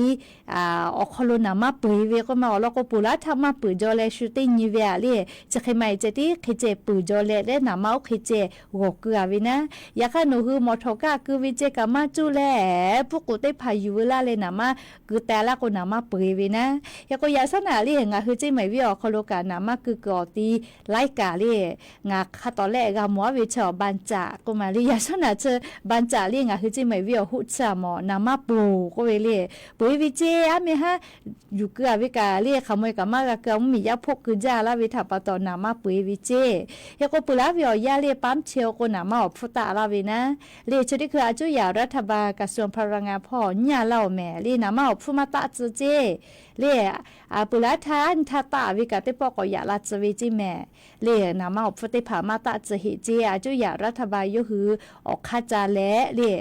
awˬ hk'aw lo naˍ maˇ peu e ve k'oˆ ma. Awˬ lawn k'o poˬ laˇ htaˇ maˇ peuˬ jaw leh shu teˇ nyi ve a le, chi hk'e ma e ceh tiˉ hk'e ceh peuˬ jaw leh leh naˍ maˇ oˇ hk'e ceh g'awˬ keu a ve naˉ. Yaꞈ hk'aˇ nawˬ hui mawꞈ htawˍ kaˇ keu ve ceh kaꞈ maˇ cuˇ leh, pfuhˇ k'oˍ teˇ hpaˍ yuˬ veu laˇ leh naˍ maˇ keu teh laˇ k'o naˍ maˇ peu e ve naˉ. Hk'e k'o, yaꞈ shawˉ naꞈ le ngaˬ hui Ceˇ mehˍ venˇ awˬ hk'aw lo kaꞈ naˍ manˇ keu kuiˬ awˬ ti laiˉ kaꞈ le, ngaˬ hk'a tawˍ lehˆ g'a mawˬ aˉ ve chi awˬ ban caꞈ k'oˆ ma le. Yaꞈ shawˉ naꞈ chi ban caꞈ le ngaˬ hui Ceˇ mehˍ venˇ awˬ hoˆ chi a mawˬ naˍ manˇ poˬ k'oˆ ve le, peuˬ e ve ceˇ. Aˉ meh haˉ yuˬ keu a ve kaꞈ le hk'aˬ mawˬ e kaꞈ maˇ g'a keu a, mvuhˇmiˬ yaˇ hpoˆ keu jaˇ laˇ ve htaꞈ pa taw naˍ manˇ peuˬ e ve ceˇ. Hk'e k'o, peuˬ laˇ ve awˬ yanˇ le ปั๊มเชลล์ k'o naˍ manˇ awˬ hpfuhˇ taˆ laˇ ve naˉ. Le chi teˇ hkui a cuˇ yaꞈ รัฐบาล กระทรวงพลังงาน hpawˇ nyiˇ a laˇ awˬ mehˍ le naˍ manˇ awˬ hpfuhˇ maˇ taˆ tcuh ceˇ. Le peuˬ laˇ htaˇ nyi htaˇ taˆ ve kaꞈ teˇ pawˆ k'awꞈ yaꞈ la tcuh ve ceˇ mehˍ. Le naˍ manˇ awˬ hpfuhˇ teˇ hpaˍ maˇ taˆ tcuh heꞈ ceˇ. A cuˇ yaꞈ รัฐบาล yawˇ hui awˬ hk'aˇ ca leh le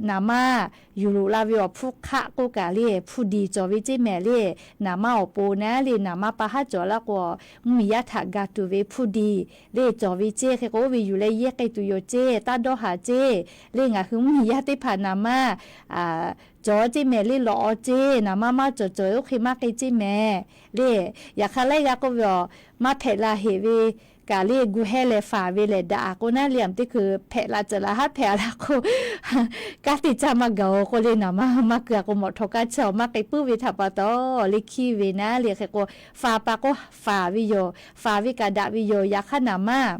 naˍ manˇ yuˬ loꞈ la ve awˬ hpfuhˇ hk'aˆ k'oˆ kaꞈ le hpfuhˇ diˬ cawˬ ve ceˇ mehˍ le. Naˍ manˇ awˬ pon naˉ le naˍ manˇ pa haˉ cawˬ laˇ k'o, mvuhˇmiˬ yaˇ htaꞈ ga tuˬ ve hpfuhˇ diˬ le cawˬ ve ceˇ. Hk'e k'o, oˇ ve yuˬ leh yehˇ k'ai tuˬ yoˬ ceˇ, taˇ dawˇ haˍ ceˇ. Le ngaˬ hui mvuhˇmiˬ yaˇ teˇ hpaˍ naˍ manˇ cawˬ ceˇ mehˍ le lawꞈ aw ceˇ, naˍ manˇ maˇ cawˬ cawˬ oˇ hk'e maˇ k'ai ceˇ mehˍ. Le yaꞈ hk'aˇ laiˉ g'aˇ k'oˆ ve awˬ maˇ hpehꞈ la heꞈ ve kaꞈ le gu hehˇ leh faˍ ve lehˬ daꞈ k'o naˉ le, a teˇ hkui hpehꞈ la cawˬ la haˉ hpehꞈ la k'o, kanˉ te caˇ maˇ gaˬ-oˬ k'oˆ le, naˍ manˇ maˇ keu a k'o mawꞈ htawꞈ kaˇ chi awˬ maˇ k'ai puiˉ ve htaꞈ pa taw le hkiˇ ve naˉ le. Hk'e k'o, faˍ pa k'o faˍ ve yoˬ, faˍ ve kaꞈ daꞈ ve yoˬ. Yaꞈ hk'aˇ naˍ manˇ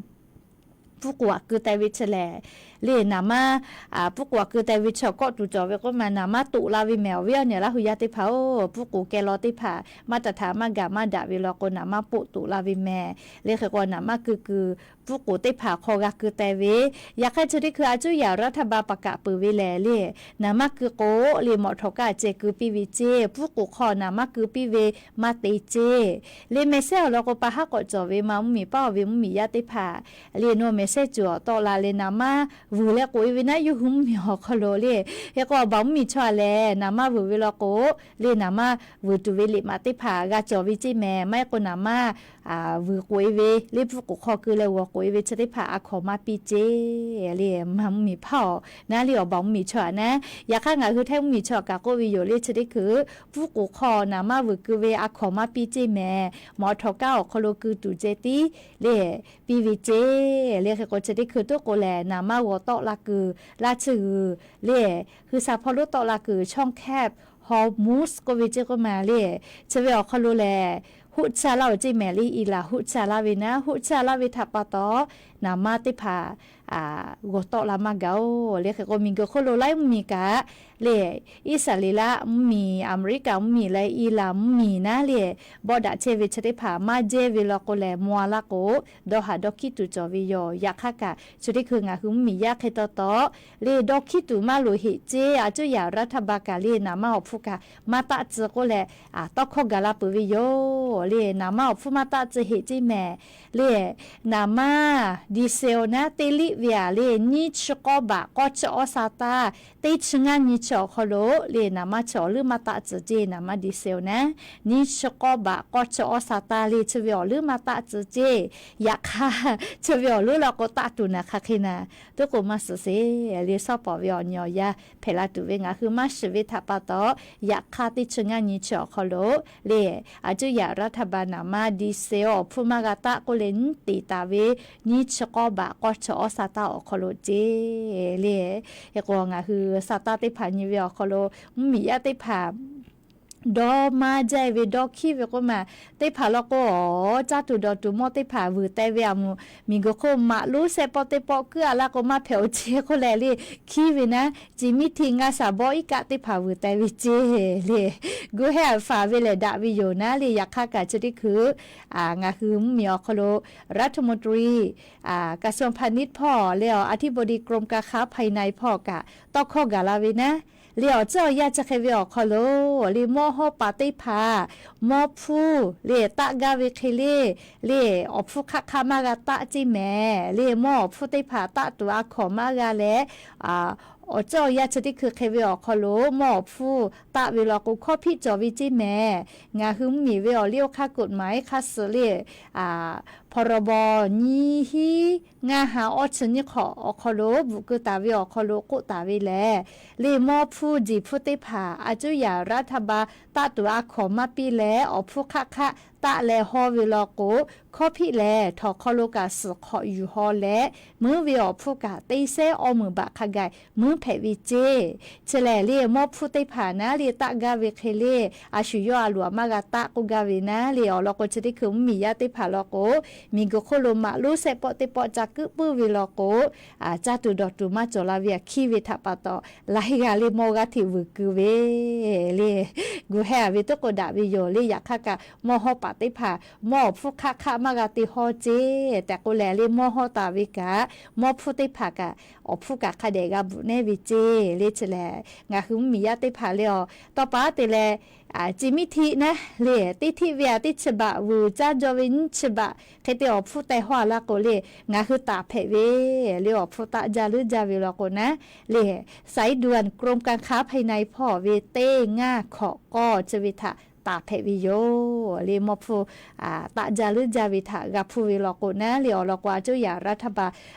puˇ k'oˍ aꞈ keu teh ve chi lehˬ, le naˍ manˇ puˇ k'oˍ aꞈ keu teh ve chi awˬ kawˆ tuˬ cawˬ ve k'oˆ ma, naˍ manˇ toꞈ la ve mehˍ. Awˬ viˉ awˬ nyi Laˇ hu yaˇ teˇ hpaˍ-oˬ, puˇ k'oˍ keh law teˇ hpaˍ maˇ taˍ htaꞈ maˇ gaˬ maˇ daꞈ ve law k'o, naˍ manˇ poˆ toꞈ la ve mehˍ. Le hk'e k'o, naˍ manˇ keu kuiˬ puˇ k'oˍ teˇ hpaˍ hk'aw g'a keu teh ve. Yaꞈ hk'aˇ chi teˇ hkui a cuˇ yaꞈ รัฐบาล ประกาศ peuˬ ve lehˬ le, naˍ manˇ keu k'o le mawꞈ htawꞈ kaˇ ceh keu piˇ ve ceˇ. Puˇ k'oˍ hk'aw naˍ manˇ keu piˇ ve maˇ te ceˇ. Le mehˍ sehˉ awˬ lawn k'o, pa haˉ k'awꞈ cawˬ ve ma mvuhˇmiˬ paˉ ve mvuhˇmiˬ yaˇ teˇ hpaˍ le nawˬ mehˍ sehˉ cawˬ awˬ tawˆ la le naˍ manˇ vuiˬ leh k'oꞈ e ve naˉ yawˇ hui mvuhˇmiˬ awˬ hk'aw lo le. Hk'e k'o, awˬ baˬ mvuhˇmiˬ chaw a lehˬ naˍ manˇ vuiˬ ve law k'o, le naˍ manˇ vuiˬ tuˬ ve liꞈ maꞈ teˇ hpaˍ g'a cawˬ ve ceˇ mehˍ. Maˇ heˆ k'o naˍ manˇ vuiˬ k'oꞈ e ve le puˇ k'oˍ hk'aw keu leh g'awˬ k'oꞈ e ve chi teˇ hpaˍ a hkawˍ maˇ piˇ ceˇ. Le ma mvuhˇmiˬ hpaˇ awˬ naˉ le awˬ baˬ mvuhˇmiˬ chaw a naˉ. Yaꞈ hk'aˇ ngaˬ hui htaiˇ mvuhˇmiˬ chaw a kaꞈ k'oˆ ve yoˬ le, chi teˇ hkui puˇ k'oˍ hk'aw naˍ manˇ vuiˬ keu ve a hkawˍ maˇ piˇ ceˇ mehˍ. Mawꞈ htawꞈ kaˇ awˬ hk'aw lo keu tuˬ ceh tiˉ le piˇ ve ceˇ. Le hk'e k'o, chi teˇ hkui toˉ k'o lehˬ naˍ manˇ g'awˬ tawˆ la kuiˬ laˇ tsuhˇ g'uiˬ le, hui sha hpawˇ lonˉ tawˆ la kuiˬ ช่องแคบ Hormuz k'oˆ ve ceˇ k'oˆ ma le, chi ve awˬ hk'aw lo lehˬ hoˆ caˇ laˇ-oˬ ceˇ mehˍ le. Iˉlaˍ hoˆ caˇ laˇ ve naˉ, hoˆ caˇ laˇ ve htaꞈ pa taw naˍ manˇ teˇ hpaˍ g'awˬ tawˆ la maˇ gaˬ-oˬ. Le hk'e k'o, miˬguiˬ hk'oˆ lo laiˉ mvuhˇmiˬ kaꞈ le, Iˉsaˍreˍlaˆ mvuhˇmiˬ, Aˍmeˍriˆkaˍ mvuhˇmiˬ leh Iˉlaˍ mvuhˇmiˬ naˉ le, bawˆ daꞈ chehˇ ve chi teˇ hpaˍ maˇ jehˇ ve law k'o lehˬ, maw a laˇ k'o, dawˇ haˍ dawˇ hkiˉ tuˬ cawˬ ve yoˬ. Yaꞈ hk'aˇ kaꞈ chi teˇ hkui ngaˬ hui mvuhˇmiˬ yaˇ hk'e taw taw le dawˇ hkiˉ tuˬ maˇ loˍ heꞈ ceˇ. A cuˇ yaꞈ รัฐบาล kaꞈ le naˍ manˇ awˬ hpfuhˇ kaꞈ maˇ taˆ tcuh k'oˆ leh, tawˇ hkawˇ gaˬ la peuˬ ve yoˬ. Le naˍ manˇ awˬ hpfuhˇ maˇ taˆ tcuh heꞈ ceˇ mehˍ. Le naˍ manˇ ดีเซล naˉ teˇ liˆ ve a le nyiˇ chi k'awˇ baꞈ k'awˇ chi awˇ sa taˇ, teˇ chi ngaˇ nyi chi awˬ hk'aw lo le naˍ manˇ chi awˬ leuˉ maˇ taˆ tcuh ceˇ. Naˍ manˇ ดีเซล naˉ nyiˇ chi k'awˇ baꞈ k'awˇ chi awˇ sa taˇ le chi ve awˬ leuˉ maˇ taˆ tcuh ceˇ. Yaꞈ hk'aˇ chi ve awˬ leuˉ law k'o taˆ tuˬ naˍ hk'aˬ hk'e naˍ, toˉ k'o maˇ suhˍ sheˍ. Le shawˉ pawˍ ve awˬ nyi awˬ yaˇ hpehꞈ la tuˬ ve ngaˬ hui maˇ shiˍ ve htaꞈ pa taw, yaꞈ hk'aˇ teˇ chi ngaˇ nyi chi awˬ hk'aw lo le, a cuˇ yaꞈ รัฐบาล naˍ manˇ ดีเซล awˬ hpfuhˇ maˇ g'a taˆ k'oˆ leh nyiˉ teˍ taˍ ve nyiˇ chi k'awˇ baꞈ k'awˇ chi awˇ sa taˇ awˬ hk'aw lo ceˇ. Le hk'e k'o, ngaˬ hui sa taˇ teˇ hpaˍ nyi ve awˬ hk'aw lo mvuhˇmiˬ yaˇ teˇ hpaˍ dawˇ maˇ jaˇ ve dawˇ hkiˉ ve k'oˆ ma, teˇ hpaˍ law k'o, caˇ tuˬ dawˬ tuˬ mawˇ teˇ hpaˍ vuiˬ teh ve a moˍ, miˬguiˬ hk'oˆ maꞈ lonˉ shehˆ pawˆ teˇ pawˆ kuiˉ a laˇ k'o maˇ hpehꞈ-oˬ ceˇ k'oˆ leh le, hkiˉ ve naˉ, ci miˉ hti ngaˇ shaˍ bawˆ iˉ kaˆ teˇ hpaˍ vuiˬ teh ve ceˇ le. Gu hehˇ faˍ ve lehˬ daꞈ ve yoˬ naˉ le. Yaꞈ hk'aˇ kaꞈ chi teˇ hkui ngaˬ hui mvuhˇmiˬ awˬ hk'aw lo รัฐมนตรี กระทรวงพาณิชย์ hpawˇ le awˬ อธิบดีกรมการค้าภายใน hpawˇ kaꞈ tawˇ hkawˇ gaˬ la ve naˉ, le awˬ tcuhˉ awˬ yanˇ chi hk'e ve awˬ hk'aw lo le mawˇ hawˉ paˍ teˇ hpaˍ mawˇ hpfuhˇ le taˆ gaˇ ve hk'e le, le awˬ hpfuhˇ hk'aˆ hk'aˆ maˇ g'a taˆ ceˇ mehˍ. Le mawˇ awˬ hpfuhˇ teˇ hpaˍ taˆ tuˬ a hkawˍ maˇ g'a leh, awˬ tcuhˉ awˬ yanˇ chi teˇ hkui hk'e ve awˬ hk'aw lo mawˇ awˬ hpfuhˇ taˆ ve law k'o, hkawˇ hpiˆ cawˬ ve ceˇ mehˍ. Ngaˬ hui mvuhˇmiˬ ve awˬ liˇ oˇ hk'aˇ กฎหมาย hk'aˇ suh le พรบ nyiˇ hinˉ ngaˇ ha awˇ chi nyiˇ hk'awꞈ awˬ hk'aw lo bvuhꞈ keu taˍ ve awˬ hk'aw lo k'oˆ taˍ ve lehˬ, le mawˇ hpfuhˇ jeˬ hpfuhˇ teˇ hpaˍ a cuˇ yaꞈ รัฐบาล taˆ tuˬ a hkawˍ maˇ piˇ leh, awˬ hpfuhˇ hk'aˆ hk'aˆ taˆ leh haw ve law k'o, hkawˇ hpiˆ lehˬ htawnˍ hk'aw lo kaꞈ suhˍ hk'awꞈ yuˬ haw leh, muiˉ ve awˬ hpfuhˇ kaꞈ teˇ sehˉ awˇ meunˍ baꞈ hk'a gaˬ muiˉ hpehꞈ ve ceˇ. Chi lehˬ le, mawˇ hpfuhˇ teˇ hpaˍ naˉ le taˆ gaˇ ve hk'e le, a shu yawˇ a loꞈ a maˇ g'a taˆ k'oˆ gaˇ ve naˉ le, awˬ lawn k'o chi teˇ hkui mvuhˇmiˬ yaˇ teˇ hpaˍ law k'o, miˬguiˬ hk'oˆ lo maꞈ lonˉ sehˆ pawˆ teˇ pawˆ ca kuiˉ puiˉ ve law k'o, caˇ tuˬ dawˬ tuˬ maˇ cawˬ la ve aꞈ hkiˇ ve htaꞈ pa taw, laiˉ g'aˇ le mawˇ g'aˇ hteꞈ vuiˬ keu ve le, gu hehˇ a ve tuˉ k'o daꞈ ve yoˬ le. Yaꞈ hk'aˇ kaꞈ mawˇ hawˇ paˍ teˇ hpaˍ mawˇ awˬ hpfuhˇ hk'aˆ hk'aˆ maˇ g'a te hawˇ ceˇ tehꞈ k'oˆ leh le, mawˇ hawˇ taˍ ve kaꞈ mawˇ hpfuhˇ teˇ hpaˍ kaꞈ awˬ hpfuhˇ kaꞈ hk'a dehꞈ g'a bvuhꞈ neˇ ve ceˇ le. Chi lehˬ ngaˬ hui mvuhˇmiˬ yaˇ teˇ hpaˍ le awˬ tawˇ pa te leh, ci miˇ htiˆ naˉ le, teˇ htiˆ ve aꞈ teˇ chi baꞈ, vuiˬ caˇ jaw ve nyiˇ chi baꞈ hk'e te awˬ hpfuhˇ teh haw a laˇ k'o le, ngaˬ hui taˍ hpehꞈ ve le. Awˬ hpfuhˇ taˆ jaˇ leuˉ jaˇ ve law k'o naˉ le, สายด่วนกรมการค้าภายใน hpawˇ ve teˇ ngaˇ hkawꞈ k'awˇ chi ve htaꞈ taˍ hpehꞈ ve yoˬ le. Mawˇ hpfuhˇ taˆ jaˇ leuˉ jaˇ ve htaꞈ g'a hpuˇ ve law k'o naˉ le, awˬ lawn k'o a cuˇ yaꞈ raˇ htaˇ ba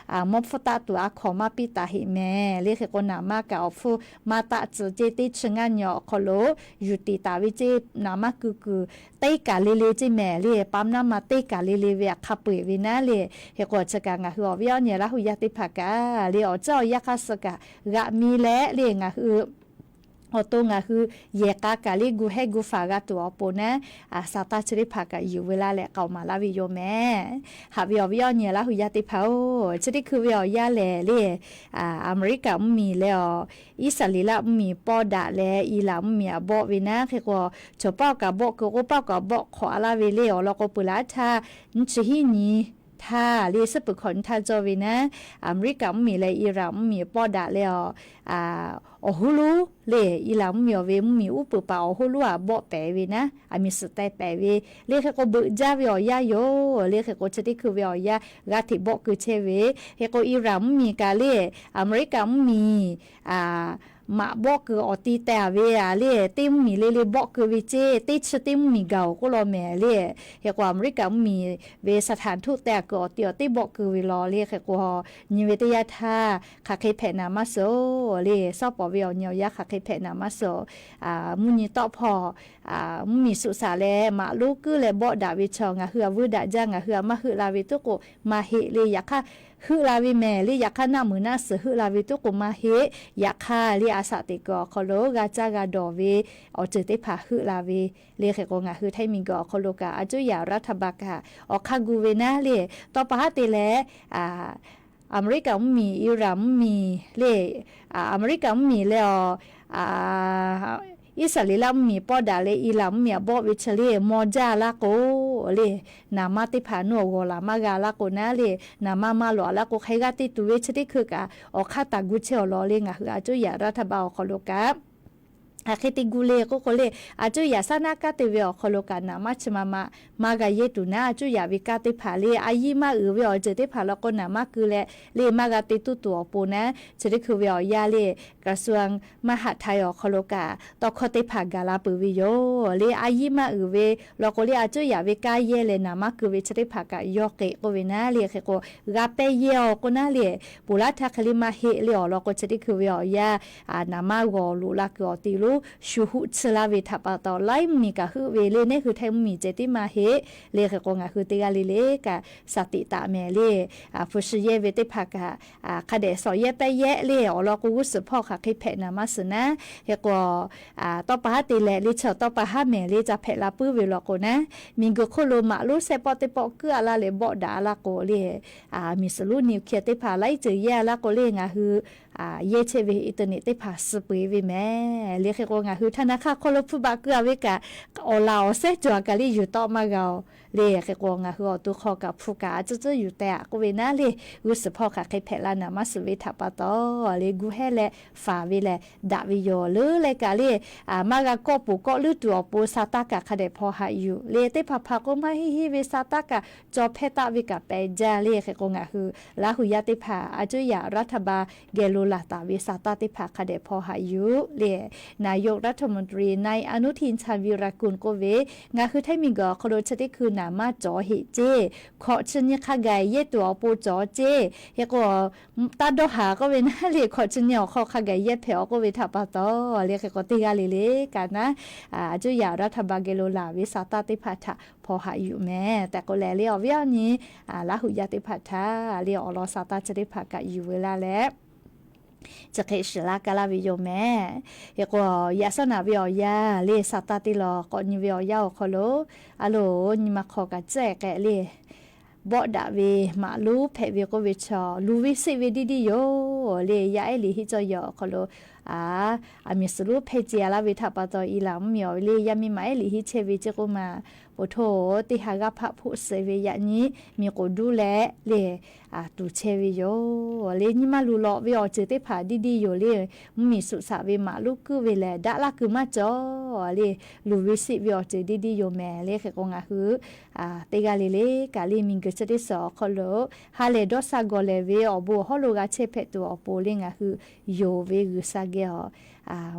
mawˇ hpfuhˇ taˆ tuˬ a hkawˍ maˇ piˇ taˍ heˆ mehˍ le. Hk'e k'o naˍ maˇ kaꞈ awˬ hpfuhˇ maˇ taˆ tcuh ceˇ. Teˇ chi ngaˇ nyi awˬ hk'aw lo yuˬ tiˍ taˍ ve ceˇ, naˍ maˇ ku kuiˬ teˇ kaˬ le le ceˇ mehˍ le, ปั๊มน้ำมัน teˇ kaˬ le le ve aꞈ hk'a peu eˬ ve naˉ le. Hk'e k'o chi kaꞈ ngaˬ hui awˬ viˉ awˬ nyi Laˇ hu yaˇ teˇ hpaˍ kaꞈ le, awˬ ceuˬ awˬ yanˇ hk'aˇ suh kaꞈ g'aꞈ mi leh le, ngaˬ hui awˬ to ngaˬ hui yehˬ k'a kaꞈ le gu hehˇ gu faˍ g'a tuˬ awˬ pon naˉ, saˍ taˇ chi teˇ hpaˍ kaꞈ yuˬ veu laˇ leh k'aoˍ maˍ laˇ ve yoˬ mehˍ. Haꞈ ve awˬ viˉ awˬ nyi Laˇ hu yaˇ teˇ hpaˍ-oˬ, chi teˇ hkui ve awˬ yanˇ lehˬ le, Aˍmeˍriˆkaꞈ mvuhˇmiˬ leh awˬ Iˉsaˍreˍlaˆ mvuhˇmiˬ pawˇ daꞈ leh Iˉraˍn mvuhˇmiˬ aꞈ bawˆ ve naˉ. Hk'e k'o chaw paˆ kaꞈ bawˆ keu k'oˆ paˆ kaꞈ bawˆ hk'awꞈ a laˇ ve le. Awˬ lawn k'o peuˬ laˇ htaˇ nyiˇ chi hiˉ nyi htaˇ le, suhˉ peuˬ hkawꞈ nyi htaˇ cawˇ ve naˉ, Aˍmeˍriˆkaꞈ mvuhˇmiˬ leh Iˉraˍn mvuhˇmiˬ pawˇ daꞈ leh awˬ awˬ hoˉ lonˉ le, Iˉraˍn mvuhˇmiˬ awˬ ve mvuhˇmiˬ uˉ peunˍ paˍ awˬ hoˉ lonˉ aꞈ bawˆ pehˍ ve naˉ, aˬ miˬ suhˍ teh pehˍ ve le. Hk'e k'o beuꞈ jaˇ ve awˬ yanˇ yoˬ le. Hk'e k'o chi teˇ hkui ve awˬ yanˇ g'a hteꞈ bawˆ keu chehˇ ve. Hk'e k'o Iˉraˍn mvuhˇmiˬ kaꞈ le, Aˍmeˍriˆkaꞈ mvuhˇmiˬ maꞈ bawˆ keu awˬ ti teh a ve a le, teˇ mvuhˇmiˬ le le bawˆ keu ve ceˇ, teˇ chi teˇ mvuhˇmiˬ gaˬ-oˬ k'oˆ law mehˍ le. Hk'e k'o Aˍmeˍriˆkaꞈ mvuhˇmiˬ ve สถานทูต teh a keu awˬ ti awˬ teˇ bawˆ keu ve law le. Hk'e k'o nyi ve teˇ yanˇ htaˇ hk'aˬ hk'e hpehꞈ naˍ maˇ suhˍ le, sawˉ pawˍ ve awˬ nyi awˬ yanˇ hk'aˬ hk'e hpehꞈ naˍ maˇ suhˍ. Mvuhˇ nyi tawˆ hpawˇ mvuhˇmiˬ suꞈ shaˍ leh maꞈ lonˉ kuiˉ leh bawˆ daꞈ ve chaw ngaˬ hui aꞈ vuiˇ daꞈ jaˇ, ngaˬ hui aꞈ maˇ heuˆ la ve tuˉ k'o maˇ heˆ le. Yaꞈ hk'aˇ heuˆ la ve mehˍ le. Yaꞈ hk'aˇ naˆ muiˬ naˆ suhˍ heuˆ la ve tuˉ k'o maˇ heˆ. Yaꞈ hk'aˇ le a shaꞈ teꞈ kuiˬ awˬ hk'aw lo g'a caˇ g'a dawˬ ve awˬ ceuˬ teˇ hpaˍ heuˆ la ve le. Hk'e k'o ngaˬ hui htaiˇ miˬguiˬ awˬ hk'aw lo kaꞈ a cuˇ yaꞈ raˇ htaˇ ba kaꞈ awˬ hk'aˇ gu ve naˉ le, tawˇ pa haˉ te leh Aˍmeˍriˆkaꞈ mvuhˇmiˬ, Iˉraˍn mvuhˇmiˬ le, Aˍmeˍriˆkaꞈ mvuhˇmiˬ leh awˬ Iˉsaˍreˍlaˆ mvuhˇmiˬ pawˇ daꞈ leh Iˉraˍn mvuhˇmiˬ aꞈ bawˆ ve chi le maw jaˇ laˇ k'o le, naˍ maˇ teˇ hpaˍ nuˇ awˬ g'awˬ laˬ maˇ g'a laˇ k'o naˉ le, naˍ maˇ maˇ lawꞈ laˇ k'o hk'e g'aˇ te tuˬ ve chi teˇ hkui kaꞈ awˬ hk'aˇ taˍ gu chehˇ awˬ lawn le. Ngaˬ hui a cuˇ yaꞈ raˇ htaˇ ba awˬ hk'aw lo kaꞈ hk'aˬ hk'e te gu le k'oˆ k'o le, a cuˇ yaꞈ shaˉ naˆ kanˉ te ve awˬ hk'aw lo kaꞈ naˍ maˇ chi ma ma maˇ g'a yehˇ tuˬ naˉ, a cuˇ yaꞈ ve kanˉ teˇ hpaˍ le, a yiˇ maˇ uiˍ ve awˬ ceuˬ teˇ hpaˍ law k'o naˍ maˇ keu leh le maˇ g'a te tuˬ tuˬ awˬ pon naˉ, chi teˇ hkui ve awˬ yanˇ le กระทรวงมหาดไทย awˬ hk'aw lo kaꞈ tawˇ hkawˇ teˇ hpaˍ gaˬ la peuˬ ve yoˬ le. A yiˇ maˇ uiˍ ve law k'o le, a cuˇ yaꞈ ve kanˉ yehˇ leh naˍ maˇ keu ve chi teˇ hpaˍ kaꞈ yawˇ k'e k'oˆ ve naˉ le. Hk'e k'o g'a pehˇ yehˇ awˬ k'o naˉ le, ponˬ laˇ htaˇ hk'e le maˇ heˆ le. Awˬ lawn k'o chi teˇ hkui ve awˬ yanˇ naˍ maˇ g'awˬ loꞈ la kuiˬ awˬ ti lo shu huˆ tsuhˇ laˇ ve htaꞈ pa taw laiˉ mvuhˇmiˬ kaꞈ heuˆ ve le, neˇ hui htaiˇ mvuhˇmiˬ ceh tiˉ maˇ heˆ le. Hk'e k'o ngaˬ hui teˇ g'aˇ le le kaꞈ shaˍ tiꞈ taˍ mehˍ le, hpu shi yehˇ ve teˇ hpaˍ kaꞈ hk'a dehꞈ shawˍ yehˇ pehˇ yehˇ le. Awˬ lawn k'o g'uˇ suhˍ hpawˇ hk'aˬ hk'e hpehꞈ naˍ maˇ suhˍ naˉ. Hk'e k'o tawˇ pa haˉ te leh le chaw tawˇ pa haˉ mehˍ le ca hpehꞈ la puiˉ ve law k'o naˉ, miˬguiˬ hk'oˆ lo maꞈ lonˉ sehˆ pawˆ teˇ pawˆ kuiˉ a laˇ leh bawˆ daꞈ a laˇ k'o le, miˬ suhˍ lonˉ นิวเคลียร์ teˇ hpaˍ laiˉ ceuˬ yehˇ a laˇ k'o le, ngaˬ hui yehˇ chehˇ ve internet teˇ hpaˍ suh peu-eˬ ve mehˍ le. Hk'e k'o ngaˬ hui htaˇ naˉ hk'aˇ hk'aw lo hpu baꞈ keu a ve kaꞈ awˬ laˬ awˬ sehˉ cawˬ a kaꞈ le yuˬ tawˆ maˇ g'a-oˬ le. Hk'e k'o ngaˬ hui awˬ to hk'aw kaꞈ hpu kaꞈ a cuˇ cuˇ yuˬ teh a k'oˆ ve naˉ le, g'uˇ suhˍ hpawˇ hk'aˬ hk'e hpehꞈ la naˍ maˇ suhˍ ve htaꞈ pa taw le gu hehˇ leh faˍ ve leh daꞈ ve yoˬ. Leuˉ leh kaꞈ le maˇ g'a kawˆ poˬ kawˆ leuˉ tuˬ awˬ pon sa taˇ kaꞈ hk'a dehꞈ hpaw haꞈ yuˬ le. Teˇ hpaˍ hpaˍ k'o maˇ heˆ heˆ ve sa taˇ kaꞈ cawˬ hpehˇ taˆ ve kaꞈ pehꞈ jaˇ le. Hk'e k'o ngaˬ hui Laˇ hu yaˇ teˇ hpaˍ a cuˇ yaꞈ raˇ htaˇ ba geh lo laˬ taˍ ve sa taˇ teˇ hpaˍ hk'a dehꞈ hpaw haꞈ yuˬ le. Naˍ yonˍ raˇ htaˇ mvuhˇ tuˬ ri naˆ a nuˇ htiˇ chaˇ viˇ raꞈ kuiˬ k'oˆ ve, ngaˬ hui htaiˇ miˬguiˬ awˬ hk'aw lo chi teˇ hkui maˇ cawˬ heˆ ceˇ. Hkawꞈ chi nyi hk'a gaˬ yehˇ tuˬ awˬ pon cawˬ ceˇ. Hk'e k'o, taˇ dawˇ haˍ k'oˆ ve naˉ le, hkawꞈ chi nyi awˬ hk'aw hk'a gaˬ yehˇ hpehꞈ-aw k'oˆ ve htaꞈ pa taw, le hk'e k'o teˇ g'aˇ le le kaꞈ naˉ, a cuˇ yaꞈ awˬ daˇ htaˇ ba geh lo laˬ ve sa taˇ teˇ hpaˍ htaꞈ hpaw haꞈ yuˬ mehˍ tehꞈ k'oˆ leh, le awˬ viˉ awˬ nyi Laˇ huˍ yaˇ teˇ hpaˍ htaꞈ le awˬ lawn sa taˇ chi teˇ hpaˍ kaꞈ yuˬ ve laˇ leh, chi hk'e shiˍ laˇ kaˇ laˇ ve yoˬ mehˍ. Hk'e k'o, yaꞈ shawˉ naꞈ ve awˬ yanˇ le sa taˇ teˇ lawˬ k'awꞈ nyi ve awˬ yanˇ awˬ hk'aw lo, a loˍ nyi ma hk'aw kaꞈ tcuhˉ k'ai le, bawˆ daꞈ ve maꞈ lonˉ hpehꞈ ve k'oˆ ve chaw, luˬ ve seˆ ve diˇ diˇ yoˬ le. Yaˇ ehˉ liꞈ hiˆ cawˇ yawˬ awˬ hk'aw lo, a, aˬ miˍ suhˍ lonˉ hpehˇ ce a laˇ ve htaꞈ pa taw, i laˬ mvuhˇ miˬ awˬ ve le yaˇ miˇ ma ehˉ liꞈ hiˆ chehˇ ve ceˇ k'oˆ ma, po htoˇ teˇ ha g'aˇ hpaˆ hpoˆ suh ve yaꞈ nyi miˬ k'oˍ duˇ leh le, a tuˍ chehˇ ve yoˬ le. Nyi ma luˬ lawꞈ ve awˬ ceuˬ teˇ hpaˍ diˇ diˇ yoˬ le. Mvuhˇ miˬ suꞈ shaꞈ ve maꞈ lonˉ kuiˉ ve lehˬ, daꞈ laˇ kuiˬ maˇ cawˬ le. Luˬ ve seˆ ve awˬ ceuˬ diˇ diˇ yoˬ mehˍ le. Hk'e k'o, ngaˬ hui teˇ g'aˇ le le kaꞈ le miˬ guiˬ chi teˇ suhˍ awˬ hk'aw lo ha lehˬ dawˇ sha gawˬ lehˬ ve awˬ bon awˬ hawˉ lo g'a chehˇ hpehꞈ tuˬ awˬ pon le, ngaˬ hui yonˍ ve G'uiˬsha geh awˬ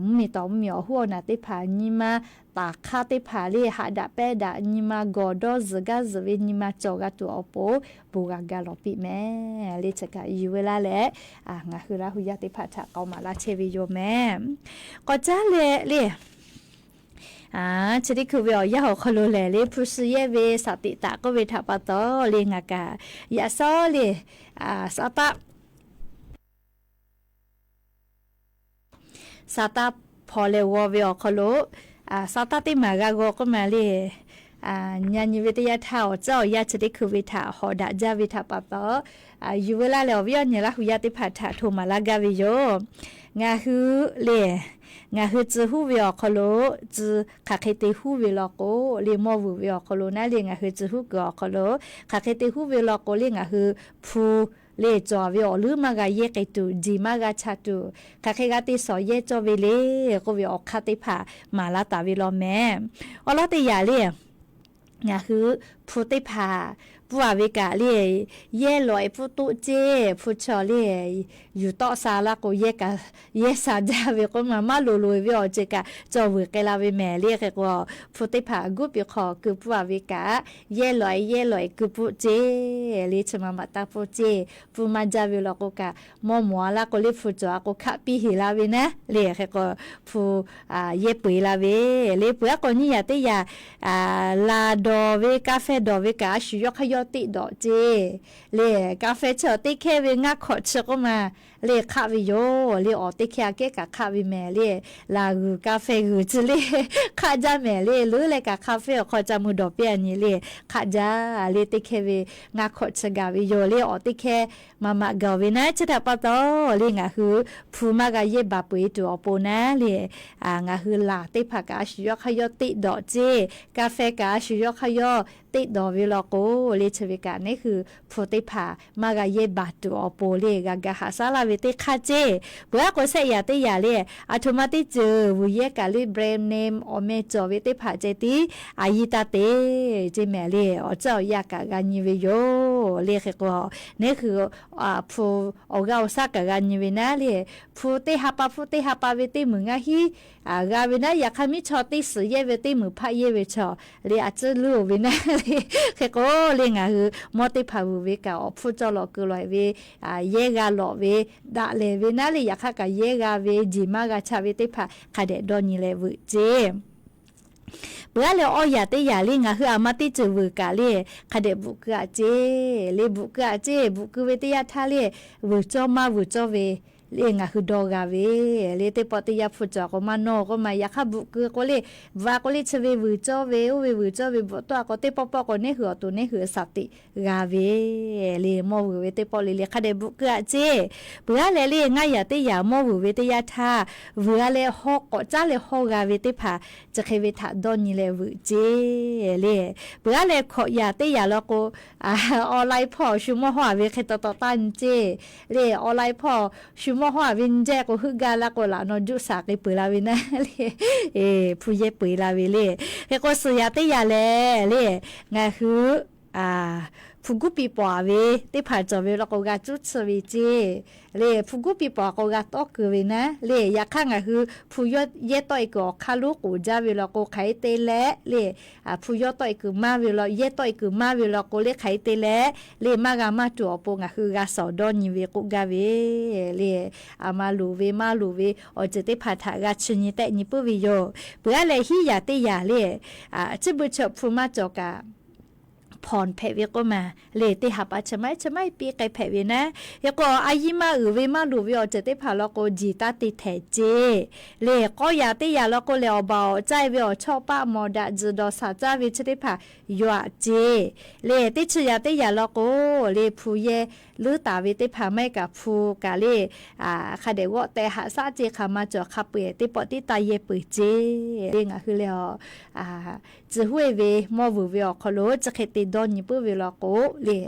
mvuhˇ miˬ tawˍ mvuhˇ miˬ awˬ hoˉ awˬ naˬ teˇ hpaˍ nyi ma taˍ hk'aˇ teˇ hpaˍ le haꞈ daꞈ pehˇ daꞈ nyi ma gawˬ dawˇ zuhˬ gaˇ zuhˬ ve nyi ma cawˬ g'a tuˬ awˬ pon bon g'a ga lawˬ piˇ mehˍ le. Chi kaꞈ yuˬ ve laˇ leh, ngaˬ hui Laˇ huˍ yaˇ teˇ hpaˍ htaꞈ k'awꞈ maˍ laˇ chehˇ ve yoˬ mehˍ. K'awꞈ caˉ leh le, chi teˇ hkui ve awˬ yanˇ awˬ hk'aw lo lehˬ le, hpu shi yehˇ ve saˍ teꞈ taˍ k'oˆ ve htaꞈ pa taw le, ngaˬ kaꞈ yaꞈ shawˉ le, sa taˇ sa taˇ hpaw leh g'aw ve awˬ hk'aw lo, sa taˇ teˇ maˬ g'a g'aw k'oˆ ma le. Nyi nyi ve teˇ yanˇ htaˇ awˬ tcuhˉ awˬ yanˇ chi teˇ hkui ve htaꞈ hawꞈ daꞈ jaˇ ve htaꞈ pa taw, yuˬ ve laˇ leh awˬ viˉ awˬ nyi Laˇ huˍ yaˇ teˇ hpaˍ htaꞈ hto maˍ laˇ gaˇ ve yoˬ. Ngaˬ hui le, ngaˬ hui tcuh huˉ ve awˬ hk'aw lo, tcuh hk'aˬ hk'e te huˉ ve law k'o le, mawˇ vuiˬ ve awˬ hk'aw lo naˉ le, ngaˬ hui tcuh huˉ kuiˬ awˬ hk'aw lo hk'aˬ hk'e te huˉ ve law k'o le, ngaˬ hui hpu le cawˬ ve awˬ leuˉ maˇ g'a yehˇ k'ai tuˬ, jeˬ maˇ g'a cha tuˬ, hk'aˬ hk'e g'a te shawˍ yehˇ cawˇ ve le k'oˆ ve awˬ hk'aˇ teˇ hpaˍ maˍ laˇ taˍ ve law mehˍ. Awˬ lawn teˇ yanˇ le, ngaˬ hui hpu teˇ hpaˍ pfuhˇ a ve kaꞈ le, yehˇ lawꞈ e pfuhˇ toˆ ceˇ. Hpu chaw le yuˬ tawˆ sha laˇ k'o, yehˇ kaꞈ yehˇ sha jaˇ ve k'oˆ ma, maˇ loˍ loˍ ve awˬ ceuˬ kaꞈ cawˬ vuiˬ k'ai la ve mehˍ le. Hk'e k'o, hpu teˇ hpaˍ guˉ piˇ hk'aw keu pfuhˇ a ve kaꞈ, yehˇ lawꞈ e yehˇ lawꞈ e keu pfuhˇ ceˇ le, chi ma maꞈ taˇ pfuhˇ ceˇ. Pfuhˇ maˇ jaˇ ve law k'o kaꞈ, mawˇ mawˬ a laˇ k'o le hpu cawˬ a k'o hkaˆ piˇ heˍ la ve naˉ le. Hk'e k'o, hpu yehˇ peu eˬ la ve le. Peuˬ aˉ k'o nyiˇ yaꞈ teˇ yaꞈ, laˬ dawˬ ve, ka feh dawˬ ve kaꞈ a shu yawˇ hk'aˇ yawˇ teˆ dawꞈ ceˇ le. Ka feh chi awˬ teˇ hkehˇ ve ngaˇ hkawꞈ chi k'oˆ ma le hk'aˆ ve yoˬ le. Awˬ teˇ hkehˇ aꞈ kehˉ kaꞈ hk'aˆ ve mehˍ le. Laˬ g'uiˬ ka feh g'uiˬ chi le hk'aˆ jaˇ mehˍ le. Leuˉ leh kaꞈ hk'a fehˇ awˬ hk'aw ca mui dawˬ piˇ a nyi le hk'aˆ jaˇ le. Teˇ hkehˇ ve ngaˇ hkawꞈ chi gaˬ ve yoˬ le. Awˬ teˇ hkehˇ maꞈ maꞈ gaˬ ve naˉ, chi htaꞈ pa taw le ngaˬ hui hpu maˇ g'a yehˇ baˬ peu eˬ tuˬ awˬ pon naˉ le, ngaˬ hui laˬ teˇ hpaˍ kaꞈ a shu yawˇ hk'aˇ yawˇ teˆ dawꞈ ceˇ. Ka feh kaꞈ a shu yawˇ hk'aˇ yawˇ teˆ dawˬ ve law k'o le, chi ve kaꞈ neˉ hui hpu teˇ hpaˍ maˇ g'a yehˇ baˬ tuˬ awˬ pon le g'a ga haꞈ shaˉ laˇ ve teˇ hk'aˇ ceˇ. Peuˬ aˉ k'o shehˆ yaꞈ teˇ yaꞈ le, aˬ htoꞈ ma teˇ ceuˬ vuiˬ yehˇ kaꞈ le brand name awˬ meh cawˬ ve teˇ hpaˍ ceh tiˉ a yiˇ taˇ te ceˇ mehˍ le. Awˬ tcuhˉ awˬ yaˇ kaꞈ g'a nyi ve yoˬ le. Hk'e k'o, neˉ hui hpu awˬ g'aˇ awˬ shaˉ kaꞈ g'a nyi ve naˉ le, hpu teˇ ha pa hpu teˇ ha pa ve teˇ meunˍ ngaˇ hiˉ g'a ve naˉ, yaꞈ hk'aˇ miˇ chaw teˇ suhˍ yehˇ ve teˇ meunˍ hpaˆ yehˇ ve chaw le a tcuhˉ luˉ oˬ ve naˉ le. Hk'e k'o le ngaˬ hui mawˇ teˇ hpaˍ vuiˬ ve kaꞈ awˬ hpfuhˇ cawˇ lawꞈ keu lawꞈ e ve, yehˇ g'a lawꞈ ve, daꞈ lehˬ ve naˉ le. Yaꞈ hk'aˇ kaꞈ yehˇ g'a ve, jeˬ maˇ g'a cha ve teˇ hpaˍ hk'a dehꞈ dawˇ nyi leh vuiˬ ceˇ. Peuˬ aˉ leh awˇ yaꞈ teˇ yaꞈ le ngaˬ hui aˬ ma teˇ ceuˬ vuiˬ kaꞈ le hk'a dehꞈ bvuhꞈ keu aꞈ ceˇ le. Bvuhꞈ keu aꞈ ceˇ. Bvuhꞈ keu ve teˇ yanˇ htaˇ le vuiˬ cawˇ maˇ vuiˬ cawˇ ve le ngaˬ hui dawˇ g'a ve le. Teˇ pawˆ teˇ yanˇ hpu cawˬ k'o maˇ nawˇ k'oˆ ma. Yaꞈ hk'aˇ bvuhꞈ keu k'o le, bvuhꞈ a k'o le chi ve vuiˬ cawˇ ve, oˇ ve vuiˬ cawˇ ve bvuhꞈ tawˆ a k'o teˇ pawˆ pawˆ k'o neˉ hui awˬ to neˉ hui shaˍ teꞈ g'a ve le. Mawˇ vuiˬ ve teˇ pawˆ le le hk'a dehꞈ bvuhꞈ keu aꞈ ceˇ. Peuˬ aˉ leh le ngaˇ yaꞈ teˇ yaꞈ mawˇ vuiˬ ve teˇ yanˇ htaˇ, vuiˬ a leh haw k'awꞈ caˉ leh haw g'a ve teˇ hpaˍ chi hk'e ve htaꞈ dawˇ nyi leh vuiˬ ceˇ le. Peuˬ aˉ leh hkawꞈ yaꞈ teˇ yaꞈ law k'o, online hpawˇ shu mawˇ hawˉ a ve hk'e taw taw taˇ nyi ceˇ le. Online hpawˇ shu mawˇ hawˉ a ve nyi jaˇ k'o heuˆ gaˇ laˇ k'o laꞈ naw juˆ shaˍ k'ai peuˬ la ve naˉ le, hpu yehˇ peu eˬ la ve le. Hk'e k'o suhˍ yaꞈ teˇ yaꞈ lehˬ le, ngaˬ hui hpu guˉ piˇ pawˍ ve teˇ hpaˍ cawˬ ve law k'o g'a cuˉ tsuhˇ ve ceˇ. Le hpu guˉ piˇ pawˍ k'o g'a tawˇ keu ve naˉ le. Yaꞈ hk'aˇ ngaˬ hui hpu yehˇ tawˆ e kuiˬ awˬ hk'aˇ lonˉ k'oˍ jaˇ ve law k'o hk'aˬ hk'e te leh le, hpu yehˇ tawˆ e kuiˬ maˇ ve law, yehˇ tawˆ e kuiˬ maˇ ve law k'o le hk'aˬ hk'e te leh le maˇ g'a maˇ tuˬ awˬ pon ngaˬ hui g'a shawˍ dawˇ nyi ve k'oˆ gaˇ ve le. A ma loˍ ve maˇ loˍ ve awˬ ceuˬ teˇ hpaˍ htaꞈ g'a chi nyi tehˆ nyi puiˉ ve yoˬ. Peuˬ aˉ leh hiˉ yaꞈ teˇ yaꞈ le, chi beuꞈ chi hpu maˇ cawˬ kaꞈ hpawnˬ hpehꞈ ve k'oˆ ma le, teˇ ha pa chi maˇ heˆ chi maˇ heˆ piˇ k'ai hpehꞈ ve naˉ. Hk'e k'o a yiˇ maˇ uiˍ ve maˇ loˍ ve awˬ ceuˬ teˇ hpaˍ law k'o jiˬ taˇ te htehꞈ ceˇ. Le k'awˇ yaꞈ teˇ yaꞈ law k'o lehˬ awˬ baˬ awˬ caiˇ ve awˬ chawˇ paˆ mawˬ daꞈ tzuhˬ dawˬ shaˍ caˇ ve chi teˇ hpaˍ yaw aꞈ ceˇ. Le teˇ chi yaꞈ teˇ yaꞈ law k'o le hpu yehˇ leuˉ taˍ ve teˇ hpaˍ maˇ heˆ kaꞈ hpu kaꞈ le hk'a dehꞈ g'awˆ teh haꞈ shaˉ ceˇ hk'aˬ ma cawˬ hk'a peu-eˬ teˇ pawˆ tiˉ taˇ yehˇ peuˬ ceˇ. Le ngaˬ hui lehˬ a tcuh huˉ e ve mawˇ vuiˬ ve awˬ hk'aw lo chi hk'e te dawˇ nyi puiˉ ve law k'o le,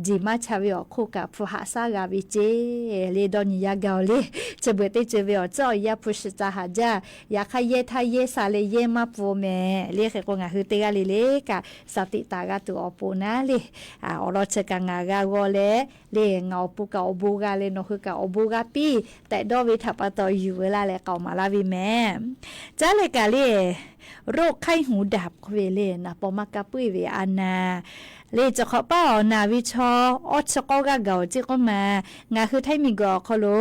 jeˬ maˇ cha ve awˬ hk'oˆ kaꞈ hpu haꞈ shaˉ g'a ve ceˇ. Le dawˇ nyi yaˇ gaˬ oˬ le. Chi beuꞈ teˇ ceuˬ ve awˬ tcuhˉ awˬ yanˇ hpu shi ca haˍ jaˇ. Yaꞈ hk'aˇ yehˇ htaˇ yehˇ sha leh yehˇ maˇ pfuhˍ mehˍ. Le hk'e k'o ngaˬ hui teˇ g'aˇ le le kaꞈ shaˍ tiꞈ taˍ g'a tuˬ awˬ pon naˉ le, awˬ lawn chi kaꞈ ngaˬ g'a g'aw leh le ngaˬ awˬ pon kaꞈ awˬ bon g'a leh nawˬ hui kaꞈ awˬ bon g'a piˇ tehꞈ dawˇ ve htaꞈ pa taw yuˬ veu laˇ leh k'aoˍ maˍ laˇ ve mehˍ. Caˉ leh kaꞈ le โรคไข้หูดับ k'oˆ ve le naˍ paw maˇ kaˇ puiˉ ve a naˍ le, cawˬ hk'awꞈ paˇ awˬ naˍ ve chaw awˇ chi k'awˇ g'aˇ gaˬ oˬ ceˇ k'oˆ ma. Ngaˬ hui htaiˇ miˬ guiˬ awˬ hk'aw lo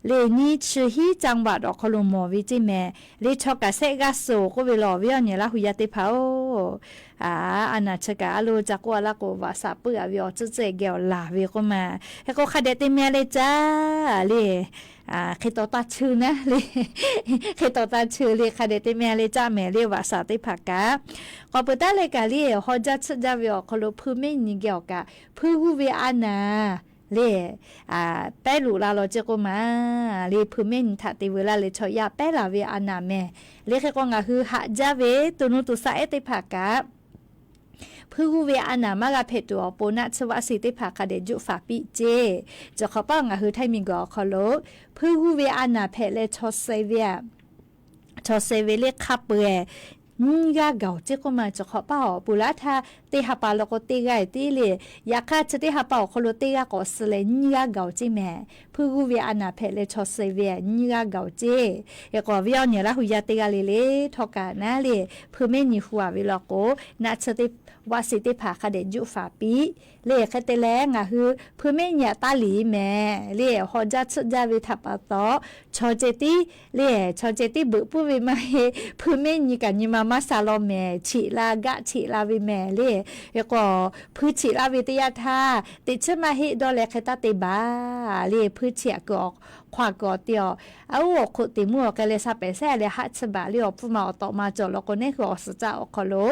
le nyiˇ chi hiˉ จังหวัด awˬ hk'aw lo mawˬ ve ceˇ mehˍ. Le chaw kaꞈ shehˆ g'aˇ suhˍ k'oˆ ve law awˬ viˉ awˬ nyi Laˇ hu yaˇ teˇ hpaˍ oˬ, a naˍ chi kaꞈ a lo ca k'oˆ a laˇ k'o vaꞈ shaˍ puiˉ a ve awˬ tcuhˉ tcuhˉ geh awˬ laˬ ve k'oˆ ma. Hk'e k'o hk'a dehꞈ te meh le caˇ le, hk'e taw taˇ cheu naˉ le, hk'e taw taˇ cheu le hk'a dehꞈ te meh le caˇ mehˍ le vaꞈ shaˍ teˇ hpaˍ kaꞈ. K'awꞈ peuˬ taˉ leh kaꞈ le haw jaˇ tsuhˆ jaˇ ve awˬ hk'aw lo hpui mehˆ nyi geh awˬ kaꞈ hpui g'uˇ ve a naˍ le pehˉ loꞈ la law ceˇ k'oˆ ma. Le hpui mehˆ nyi htaꞈ te veu laˇ leh chaw yaˇ pehˉ laˬ ve a naˍ mehˍ. Le hk'e k'o ngaˬ hui haꞈ jaˇ ve to nuˇ to shaˆ ehˉ teˇ hpaˍ kaꞈ hpui g'uˇ ve a naˍ maˇ g'a hpehꞈ tuˬ awˬ pon naˆ tsuhˇ vaˆ seˍ teˇ hpaˍ hk'a dehꞈ juˆ faˍ piˇ ceˇ. Cawˬ hk'awꞈ paˇ ngaˬ hui htaiˇ miˬ guiˬ awˬ hk'aw lo hpui g'uˇ ve a naˍ hpehꞈ leh chaw suh ve a chaw suh ve le hk'a peu-eˬ nyiˇ g'aˇ gaˬ oˬ ceˇ k'oˆ ma. Cawˬ hk'awꞈ paˇ awˬ pon laˇ htaˇ teˇ ha pa law k'o teˇ g'aˇ tiˉ le. Yaꞈ hk'aˇ chi teˇ ha pa awˬ hk'aw lo teˇ g'aˇ k'awꞈ suh leh nyiˇ g'aˇ gaˬ oˬ ceˇ mehˍ. Hpui g'uˇ ve a naˍ hpehꞈ leh chaw suh ve nyiˇ g'aˇ gaˬ oˬ ceˇ. Hk'e k'o awˬ viˉ awˬ nyi Laˇ hu yaˇ teˇ g'aˇ le le htawˇ kaꞈ naˉ le hpui mehˆ nyi hu a ve law k'o naˆ tsuhˇ vaˆ seˍ teˇ hpaˍ hk'a dehꞈ juˆ faˍ piˇ le. Hk'e te leh ngaˬ hui hpui mehˆ nyi aꞈ taˇ liꞈ mehˍ le haw jaˇ tsuhˆ jaˇ ve htaꞈ pa taw chaw ceh tiˉ le chaw ceh tiˉ beuꞈ puiˉ ve maˇ heˆ. Hpui mehˆ nyi kaꞈ nyi ma maˇ sha law mehˍ. Cheꞈ la gaˆ cheꞈ la ve mehˍ le. Hk'e k'o hpui cheꞈ la ve teˇ yanˇ htaˇ teꞈ chiˉ maˇ heˆ dawˇ leh hk'e taˇ te baˬ le hpui cheꞈ kuiˬ awˬ hk'aw kuiˬ awˬ te awˬ a uˉ awˬ hk'oˆ teꞈ mvuhˇ awˬ k'ai leh sha pehˍ sehˉ leh haˆ tsuhˇ baˬ le awˬ hpfuhˇ ma awˬ tawꞈ ma cawˬ law k'o neˉ hui awˬ suhˍ caˆ awˬ hk'aw lo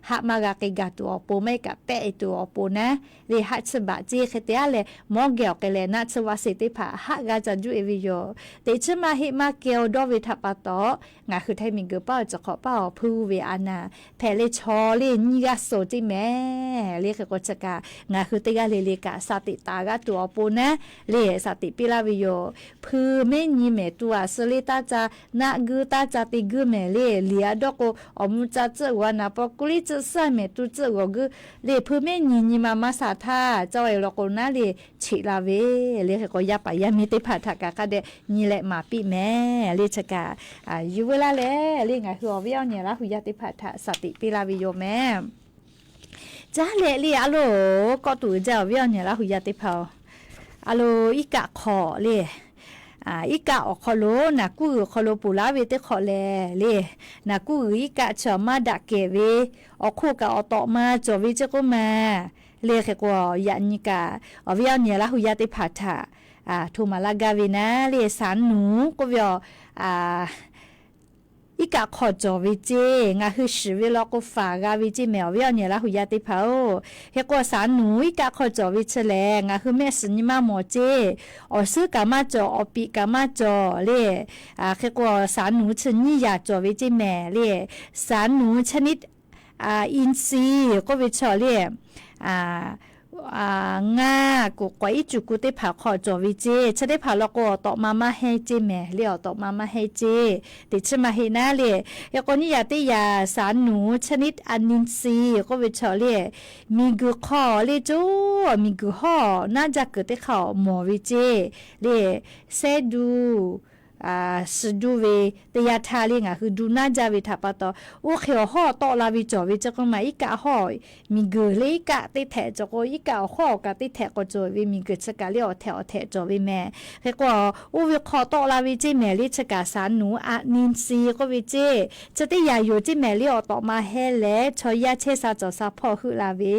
haˆ maˇ g'a k'ai gaˬ tuˬ awˬ pon maˇ heˆ kaꞈ pehˆ e tuˬ awˬ pon naˉ le haˆ tsuhˇ baˬ ceˇ. Hk'e te a leh mawˇ geh awˬ k'ai leh naˆ tsuhˇ vaˆ seˍ teˇ hpaˍ haˆ g'a ca juˆ e ve yoˬ. Teꞈ chiˉ maˇ heˆ maˇ kehˬ awˬ dawˇ ve htaꞈ pa taw ngaˬ hui htaiˇ miˬ guiˬ paˇ awˬ cawˬ hk'awꞈ paˇ awˬ hpui g'uˇ ve a naˍ hpehꞈ leh chaw le nyiˇ g'aˇ suhˍ ceˇ mehˍ le. Hk'e k'o chi kaꞈ ngaˬ hui teˇ g'aˇ le le kaꞈ sha teꞈ taˍ g'aˇ tuˬ awˬ pon naˉ le sha teꞈ piˇ laˇ ve yoˬ. Hpui mehˆ nyi mehˍ tuˬ aꞈ suh le taˇ ca, naˆ guiˇ taˇ ca te guiˇ mehˍ le liꞈ a dawˇ k'o awˬ mvuh ca tcuhˆ g'awˬ a naˍ paw kuˇ liˇ tcuhˆ suhˉ mehˍ tuˬ tcuhˆ g'awˬ guiˇ le hpui mehˆ nyi nyi ma maˇ sha htaˇ caˇ e law k'o naˉ le cheꞈ la ve le. Hk'e k'o yaˇ paˍ yaˇ miˇ teˇ hpaˍ htaꞈ kaꞈ hk'a dehꞈ nyi leh maˍ piˇ mehˍ le chi kaꞈ yuˬ veu laˇ leh le ngaˬ hui awˬ viˉ awˬ nyi Laˇ hu yaˇ teˇ hpaˍ htaꞈ sha teꞈ piˇ laˇ ve yoˬ mehˍ. Caˇ leh le a loˬ kawˆ tuˬ uiˍ jaˇ awˬ viˉ awˬ nyi Laˇ hu yaˇ teˇ hpaˍ-oˬ, a loˬ iˉ kaˆ hk'awꞈ le iˉ kaˆ awˬ hk'aw lo naˍ kuˇ g'uiˬ hk'aw lo ponˬ laˇ ve teˇ hk'awꞈ lehˬ le, naˍ kuˇ g'uiˬ iˉ kaˆ chi maˇ daꞈ kehˬ ve awˬ hk'oˆ kaꞈ awˬ tawꞈ ma cawˬ ve ceˇ k'oˆ ma. Le hk'e k'o yaꞈ nyi kaꞈ awˬ viˉ awˬ nyi Laˇ hu yaˇ teˇ hpaˍ htaꞈ hto maˍ laˇ gaˇ ve naˉ le saˍ nuˍ k'oˆ ve a iˉ kaˆ hk'awꞈ cawˬ ve ceˇ. Ngaˬ hui shiˍ ve law k'o faˍ g'a ve ceˇ mehˍ awˬ viˉ awˬ nyi Laˇ hu yaˇ teˇ hpaˍ-oˬ. Hk'e k'o saˍ nuˍ iˉ kaˆ hk'awꞈ cawˬ ve chi lehˬ ngaˬ hui mehˆ shiˍ nyi maˇ mawˬ ceˇ. Awˬ suhˉ kaꞈ maˇ cawˬ, awˬ piꞈ kaꞈ maˇ cawˬ le. Hk'e k'o saˍ nuˍ chi nyiˇ yaꞈ cawˬ ve ceˇ mehˍ le. Saˍ nuˍ chi niˆ inci k'oˆ ve chaw le ngaˇ kuˬ k'awehꞈ iˉ cuˬ ku teˇ hpaˍ hk'aw cawˬ ve ceˇ. Chi teˇ hpaˍ law k'o, awˬ tawꞈ ma maˇ hehnˇ ceˇ mehˍ le, awˬ tawꞈ ma maˇ hehnˇ ceˇ. Teꞈ chiˉ maˇ heˆ naˉ le. Hk'e k'o, nyiˇ yaꞈ teˇ yaꞈ saˍ nuˍ ชนิดอะนินทรีย์ k'oˆ ve chaw le, miˬguiˬ hk'aw le coˇ, miˬguiˬ hawˉ naˉ jaˇ kuiˬ teˇ hk'aˇ awˬ mawˬ ve ceˇ le. Sehˉ duˇ, suh duˇ ve teˇ yanˇ htaˇ le ngaˬ hui duˇ naˉ jaˇ ve htaꞈ pa taw, oˇ hk'e awˬ hawˉ tawˆ la ve cawˬ ve chi k'oˆ ma, iˉ kaˆ hawˉ, miˬguiˬ le iˉ kaˆ teˇ htehꞈ cawˬ k'o, iˉ kaˆ awˬ hawˉ awˬ kaꞈ teˇ htehꞈ k'awꞈ cawˬ ve miˬguiˬ chi kaꞈ le awˬ htehꞈ awˬ htehꞈ cawˬ ve mehˍ. Hk'e k'o, oˇ ve hk'aw tawˆ la ve ceˇ mehˍ le, chi kaꞈ saˍ nuˍ a ni si k'oˆ ve ceˇ. Chi teˇ yanˇ yoˬ ceˇ mehˍ le, awˬ tawꞈ ma hehnˇ leh chaw yaˇ chehˇ sha cawˬ sha hpawˇ heuˆ la ve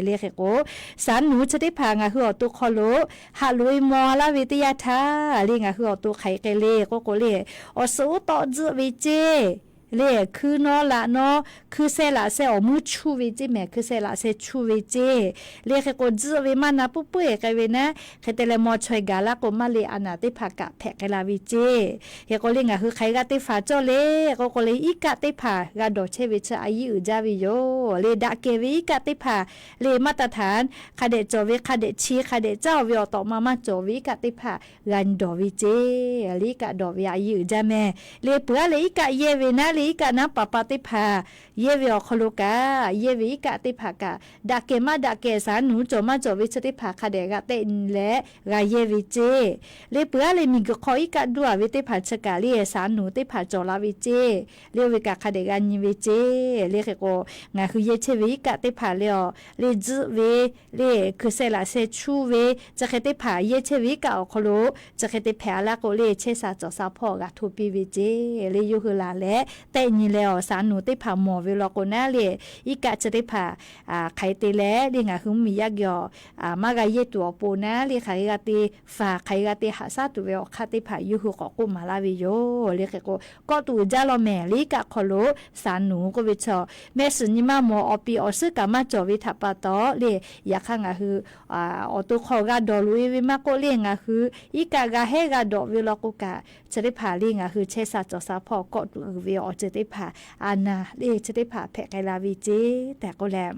le. Hk'e k'o, saˍ nuˍ chi teˇ hpaˍ ngaˬ hui awˬ to hk'aw lo haꞈ loꞈ e maw laˇ ve teˇ yanˇ htaˇ le, ngaˬ hui awˬ to hk'aˬ hk'e le k'oˆ k'o le, awˬ suhˍ uˉ tawˆ tzuhˆ ve ceˇ le, hkui nawˉ laꞈ nawˉ, hkui seh laꞈ seh awˬ muiˉ chuˇ ve ceˇ mehˍ, hkui seh laꞈ seh chuˇ ve ceˇ le. Hk'e k'o, tzuhˆ ve maˇ na puiˉ puiˉ e k'ai ve naˉ, hk'e te leh maw chaweh gaˬ laˇ k'o, maˇ le a naˍ teˇ hpaˍ kaꞈ hpehꞈ k'ai la ve ceˇ. Hk'e k'o le, ngaˬ hui hk'aˬ hk'e g'a teˇ hpaˍ cawˇ le k'oˆ k'o le, iˉ kaˆ teˇ hpaˍ g'a dawˬ chehˇ ve chi a yiˇ uiˍ jaˇ ve yoˬ le. Daꞈ kehˬ ve iˉ kaˆ teˇ hpaˍ le maˇ taˇ htaꞈ hk'a dehꞈ cawˬ ve, hk'a dehꞈ chi hk'a dehꞈ caˇ ve awˬ tawꞈ ma maˇ cawˬ ve iˉ kaˆ teˇ hpaˍ g'a dawˬ ve ceˇ le. Iˉ kaˆ dawˬ ve a yiˇ uiˍ jaˇ mehˍ le. Peuˬ aˉ leh iˉ kaˆ yehˇ ve naˉ le, iˉ kaˆ naˉ paˍ paˍ teˇ hpaˍ yehˇ ve awˬ hk'aw lo kaꞈ, yehˇ ve iˉ kaˆ teˇ hpaˍ kaꞈ, daꞈ kehˬ maˇ daꞈ kehˬ saˍ nuˍ cawˬ maˇ cawˬ ve chi teˇ hpaˍ hk'a dehꞈ g'a tehˆ nyi leh g'a yehˇ ve ceˇ le. Peuˬ aˉ leh miˬguiˬ hk'aw iˉ kaˆ duˇ a ve teˇ hpaˍ chi kaꞈ le saˍ nuˍ teˇ hpaˍ cawˬ la ve ceˇ le. Oˇ ve kaꞈ hk'a dehꞈ g'a nyi ve ceˇ le. Hk'e k'o, ngaˬ hui yehˇ chehˇ ve iˉ kaˆ teˇ hpaˍ le awˬ le tzuhˆ ve le, hkui seh laꞈ seh chuˇ ve chi hk'e teˇ hpaˍ yehˇ chehˇ ve iˉ kaˆ awˬ hk'aw lo chi hk'e te hpehꞈ a laˇ k'o le, chehˇ sha cawˬ sha hpawˇ g'a hto piˇ ve ceˇ le. Yawˇ hui laˬ leh tehˆ nyi leh awˬ saˍ nuˍ teˇ hpaˍ mawˬ ve law k'o naˉ le, iˉ kaˆ chi teˇ hpaˍ hk'aˬ hk'e te leh le ngaˬ hui mvuhˇmiˬ yaˇ geh awˬ maˇ g'a yehˇ tuˬ awˬ pon naˉ le, hk'aˬ hk'e g'a te faˍ, hk'aˬ hk'e g'a te haꞈ shaˉ tuˬ ve awˬ hk'aˇ teˇ hpaˍ yawˇ hui k'awꞈ k'oˆ maˍ laˇ ve yoˬ le. Hk'e k'o, kawˆ tuˬ uiˍ jaˇ law mehˍ le, iˉ kaˆ hk'aw lo saˍ nuˍ k'oˆ ve chaw mehˆ suhˍ nyi maˇ mawˬ, awˬ piˍ awˬ suhˉ kaꞈ maˇ cawˬ ve htaꞈ pa taw le, yaꞈ hk'aˇ ngaˬ hui awˬ to hk'aw g'a dawˬ loꞈ e ve maˇ k'oˆ le, ngaˬ hui iˉ kaˆ g'a hehˉ g'a dawꞈ ve law k'o kaꞈ, chi teˇ hpaˍ le ngaˬ hui chehˇ sha cawˬ sha hpawˇ kawˆ tuˬ uiˍ ve awˬ ceuˬ teˇ hpaˍ a naˍ le chi teˇ hpaˍ hpehꞈ k'ai la ve ceˇ tehꞈ k'oˆ leh,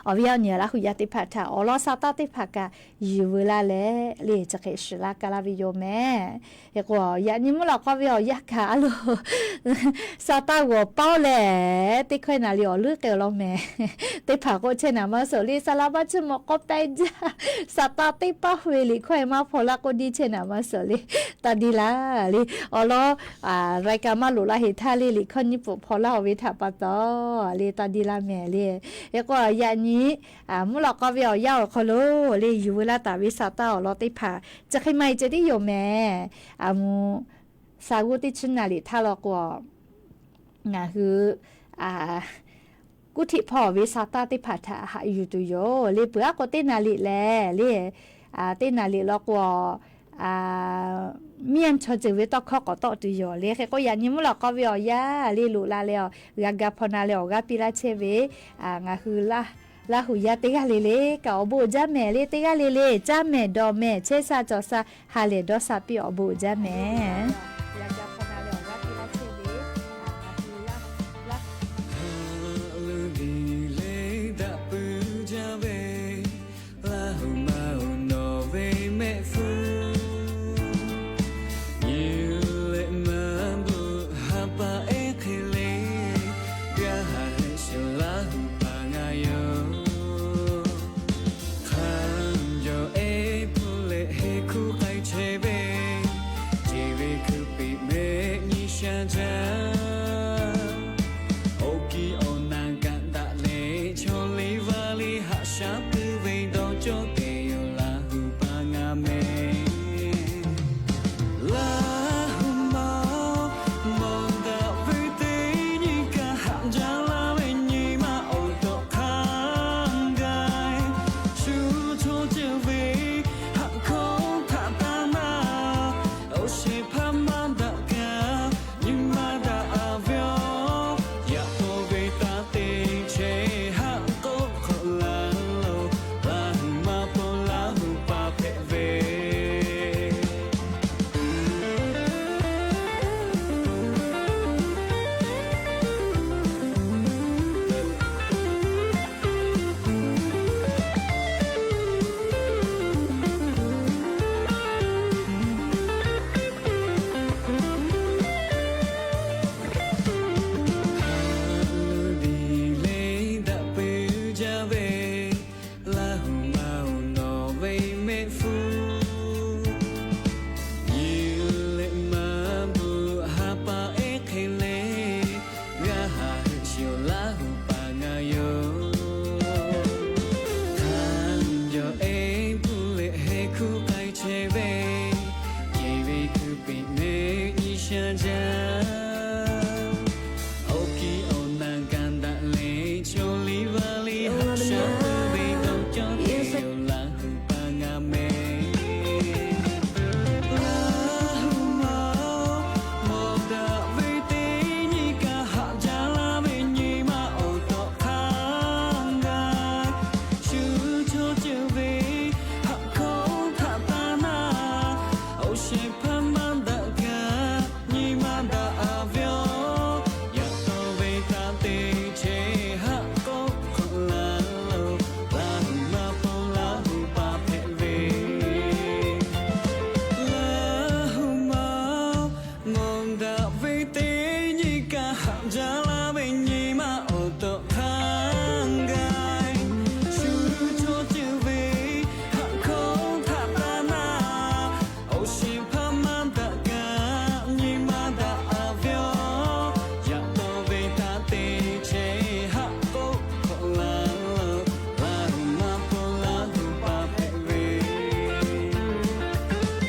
awˬ viˉ awˬ nyi Laˇ hu yaˇ teˇ hpaˍ htaꞈ awˬ lawn sa taˇ teˇ hpaˍ kaꞈ yuˬ veu laˇ leh le chi hk'e shiˍ laˇ ka laˇ ve yoˬ mehˍ. Hk'e k'o, yaꞈ nyi mvuhˇ lawꞈ k'aw ve awˬ yanˇ kaꞈ a loˬ, sa taˇ g'awˬ paoˇ leh teˇ hkawehˇ naˍ liꞈ awˬ leuˉ k'ai law mehˍ. Teˇ hpaˍ k'o chehˇ naˍ maˇ suhˍ le, saˍ laˍ baˆ chiˇ mawˬ k'awꞈ pehˇ jaˇ, sa taˇ teˇ paˉ hu ve liꞈ hkawehˇ maˇ hpaw laˇ k'oˆ diˇ chehˇ naˍ maˇ suhˍ le, taˇ diˇ laˇ le. Awˬ lawn รายการ maˇ loꞈ laˇ heˍ htaˇ le, liꞈ hkawˇ nyiˇ pfuhˍ hpaw laˇ oˬ ve htaꞈ pa taw le taˇ diˇ laˇ mehˍ le. Hk'e k'o, yaꞈ nyi mvuhˇ lawꞈ k'aw ve awˬ yanˇ awˬ hk'aw lo le yuˬ veu laˇ taˍ ve sa taˇ awˬ lawn teˇ hpaˍ chi hk'e maˇ heˆ ceh tiˉ yoˬ mehˍ. A mvuhˇ, sa g'uˇ teˇ chi naˍ liꞈ htaˇ law k'o, ngaˬ hui kuˇ htiꞈ hpaw ve sa taˇ teˇ hpaˍ htaꞈ haꞈ yuˬ tuˬ yoˬ le. Peuˬ aˉ k'o teˇ naˍ liꞈ lehˬ le, teˇ naˍ liꞈ law k'o, miˇ a chaw ceuˬ ve tawˇ hkawˇ k'awꞈ tawˆ tuˬ yoˬ le. Hk'e k'o, yaꞈ nyi mvuhˇ lawꞈ k'aw ve awˬ yanˇ le loꞈ la leh awˬ g'a ga hpaw na leh awˬ g'aˇ piˇ laˇ chehˇ ve ngaˬ hui Laˇ hu yaˇ teˇ g'aˇ le le kaꞈ awˬ bon uiˍ jaˇ mehˍ le, teˇ g'aˇ le le caˇ mehˍ dawˬ mehˍ chehˇ sha cawˬ sha ha lehˬ dawˇ sha piˇ awˬ bon uiˍ jaˇ mehˍ. Haꞈ leuˬ diˬ le daꞈ pui jaˇ ve, Laˇ hu ma oˬ nawˬ ve mehˆ hpfuhˇ, nyi leh maˇ bvuhꞈ ha pa ehˉ hk'e le, gaˇ haꞈ shuˍ Laˇ hu paˍ ngaˬ yoˬ. Hk'a jawˬ ehˉ hpu leh heˍ hkuˇ k'ai chehˇ ve, ceˬ ve hkui piꞈ mehˆ Laˇ hui pa ngaˬ meh. Laˇ hui ma-oˬ, mawˬ daꞈ ve teˇ nyi kaꞈ haꞈ jaˇ laˇ ve nyi ma awˬ tawꞈ hk'aˇ gaˇ. Shu chaw ceuˬ ve haꞈ hkawˇ htaꞈ taˇ naˇ, awˬ shehˍ hpaˇ maˇ daꞈ kaꞈ, nyi ma daꞈ a ve-oˬ. Yaꞈ taw ve taˇ te chehˇ haˆ k'oˆ hk'awꞈ laˇ loˬ. Laˇ hui maˇ paw laˇ hui pa hpehꞈ ve. Laˇ hui ma-oˬ, mawˬ daꞈ ve teˇ nyi kaꞈ haꞈ jaˇ laˇ ve nyi ma awˬ tawꞈ hk'aˇ gaˇ. Shu chaw ceuˬ ve haꞈ hkawˇ htaꞈ taˇ naˇ, awˬ shehˍ hpaˇ maˇ daꞈ kaꞈ, nyi ma daꞈ a ve-oˬ. Yaꞈ taw ve taˇ te chehˇ haˆ k'oˆ hk'awꞈ laˇ loˬ. Laˇ hui maˇ paw laˇ hui pa hpehꞈ ve.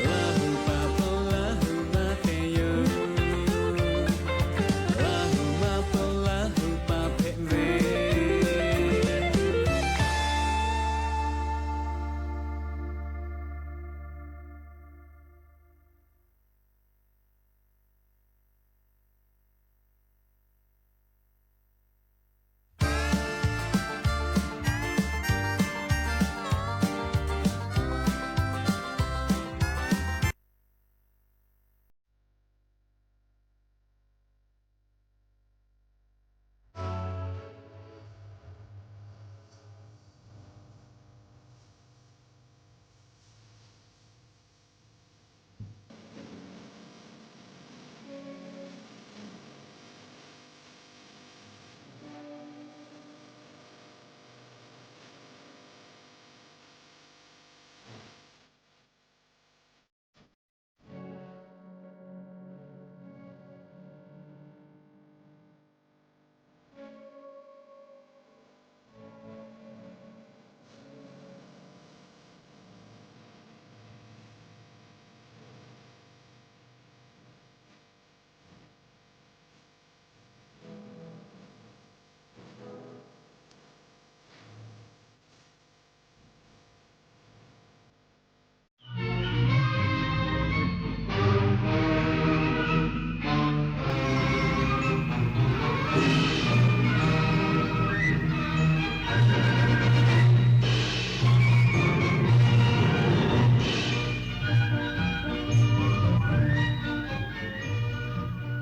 Laˇ hui pa paw laˇ hui maˇ hpehꞈ yoˬ. Laˇ hui maˇ paw laˇ hui pa hpehꞈ ve.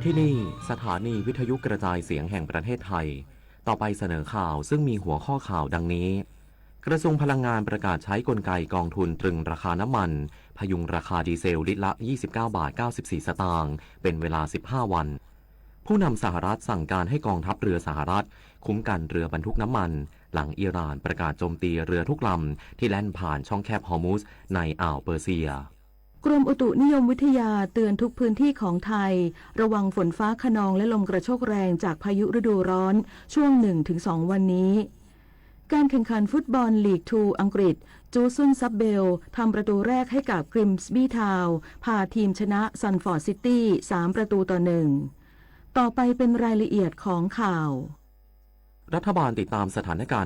ที่นี่ สถานีวิทยุกระจายเสียงแห่งประเทศไทย ต่อไปเสนอข่าวซึ่งมีหัวข้อข่าวดังนี้ กระทรวงพลังงานประกาศใช้กลไกกองทุนตรึงราคาน้ำมัน พยุงราคาดีเซลลิตรละ ยี่สิบเก้าบาทเก้าสิบสี่สตางค์ เป็นเวลา สิบห้าวัน ผู้นำสหรัฐสั่งการให้กองทัพเรือสหรัฐ คุ้มกันเรือบรรทุกน้ำมัน หลังอิหร่านประกาศโจมตีเรือทุกลำที่แล่นผ่านช่องแคบฮอร์มุซในอ่าวเปอร์เซีย กรมอุตุนิยมวิทยาเตือนทุกพื้นที่ของไทย ระวังฝนฟ้าคะนองและลมกระโชกแรงจากพายุฤดูร้อน ช่วง หนึ่งถึงสอง วันนี้ การแข่งขันฟุตบอลลีก ทู อังกฤษ จูซุน ซับเบล ทำประตูแรกให้กับกริมสบีทาวน์ พาทีมชนะซันฟอร์ดซิตี้ สามประตูต่อหนึ่ง ต่อไปเป็นรายละเอียดของข่าว รัฐบาลติดตามสถานการณ์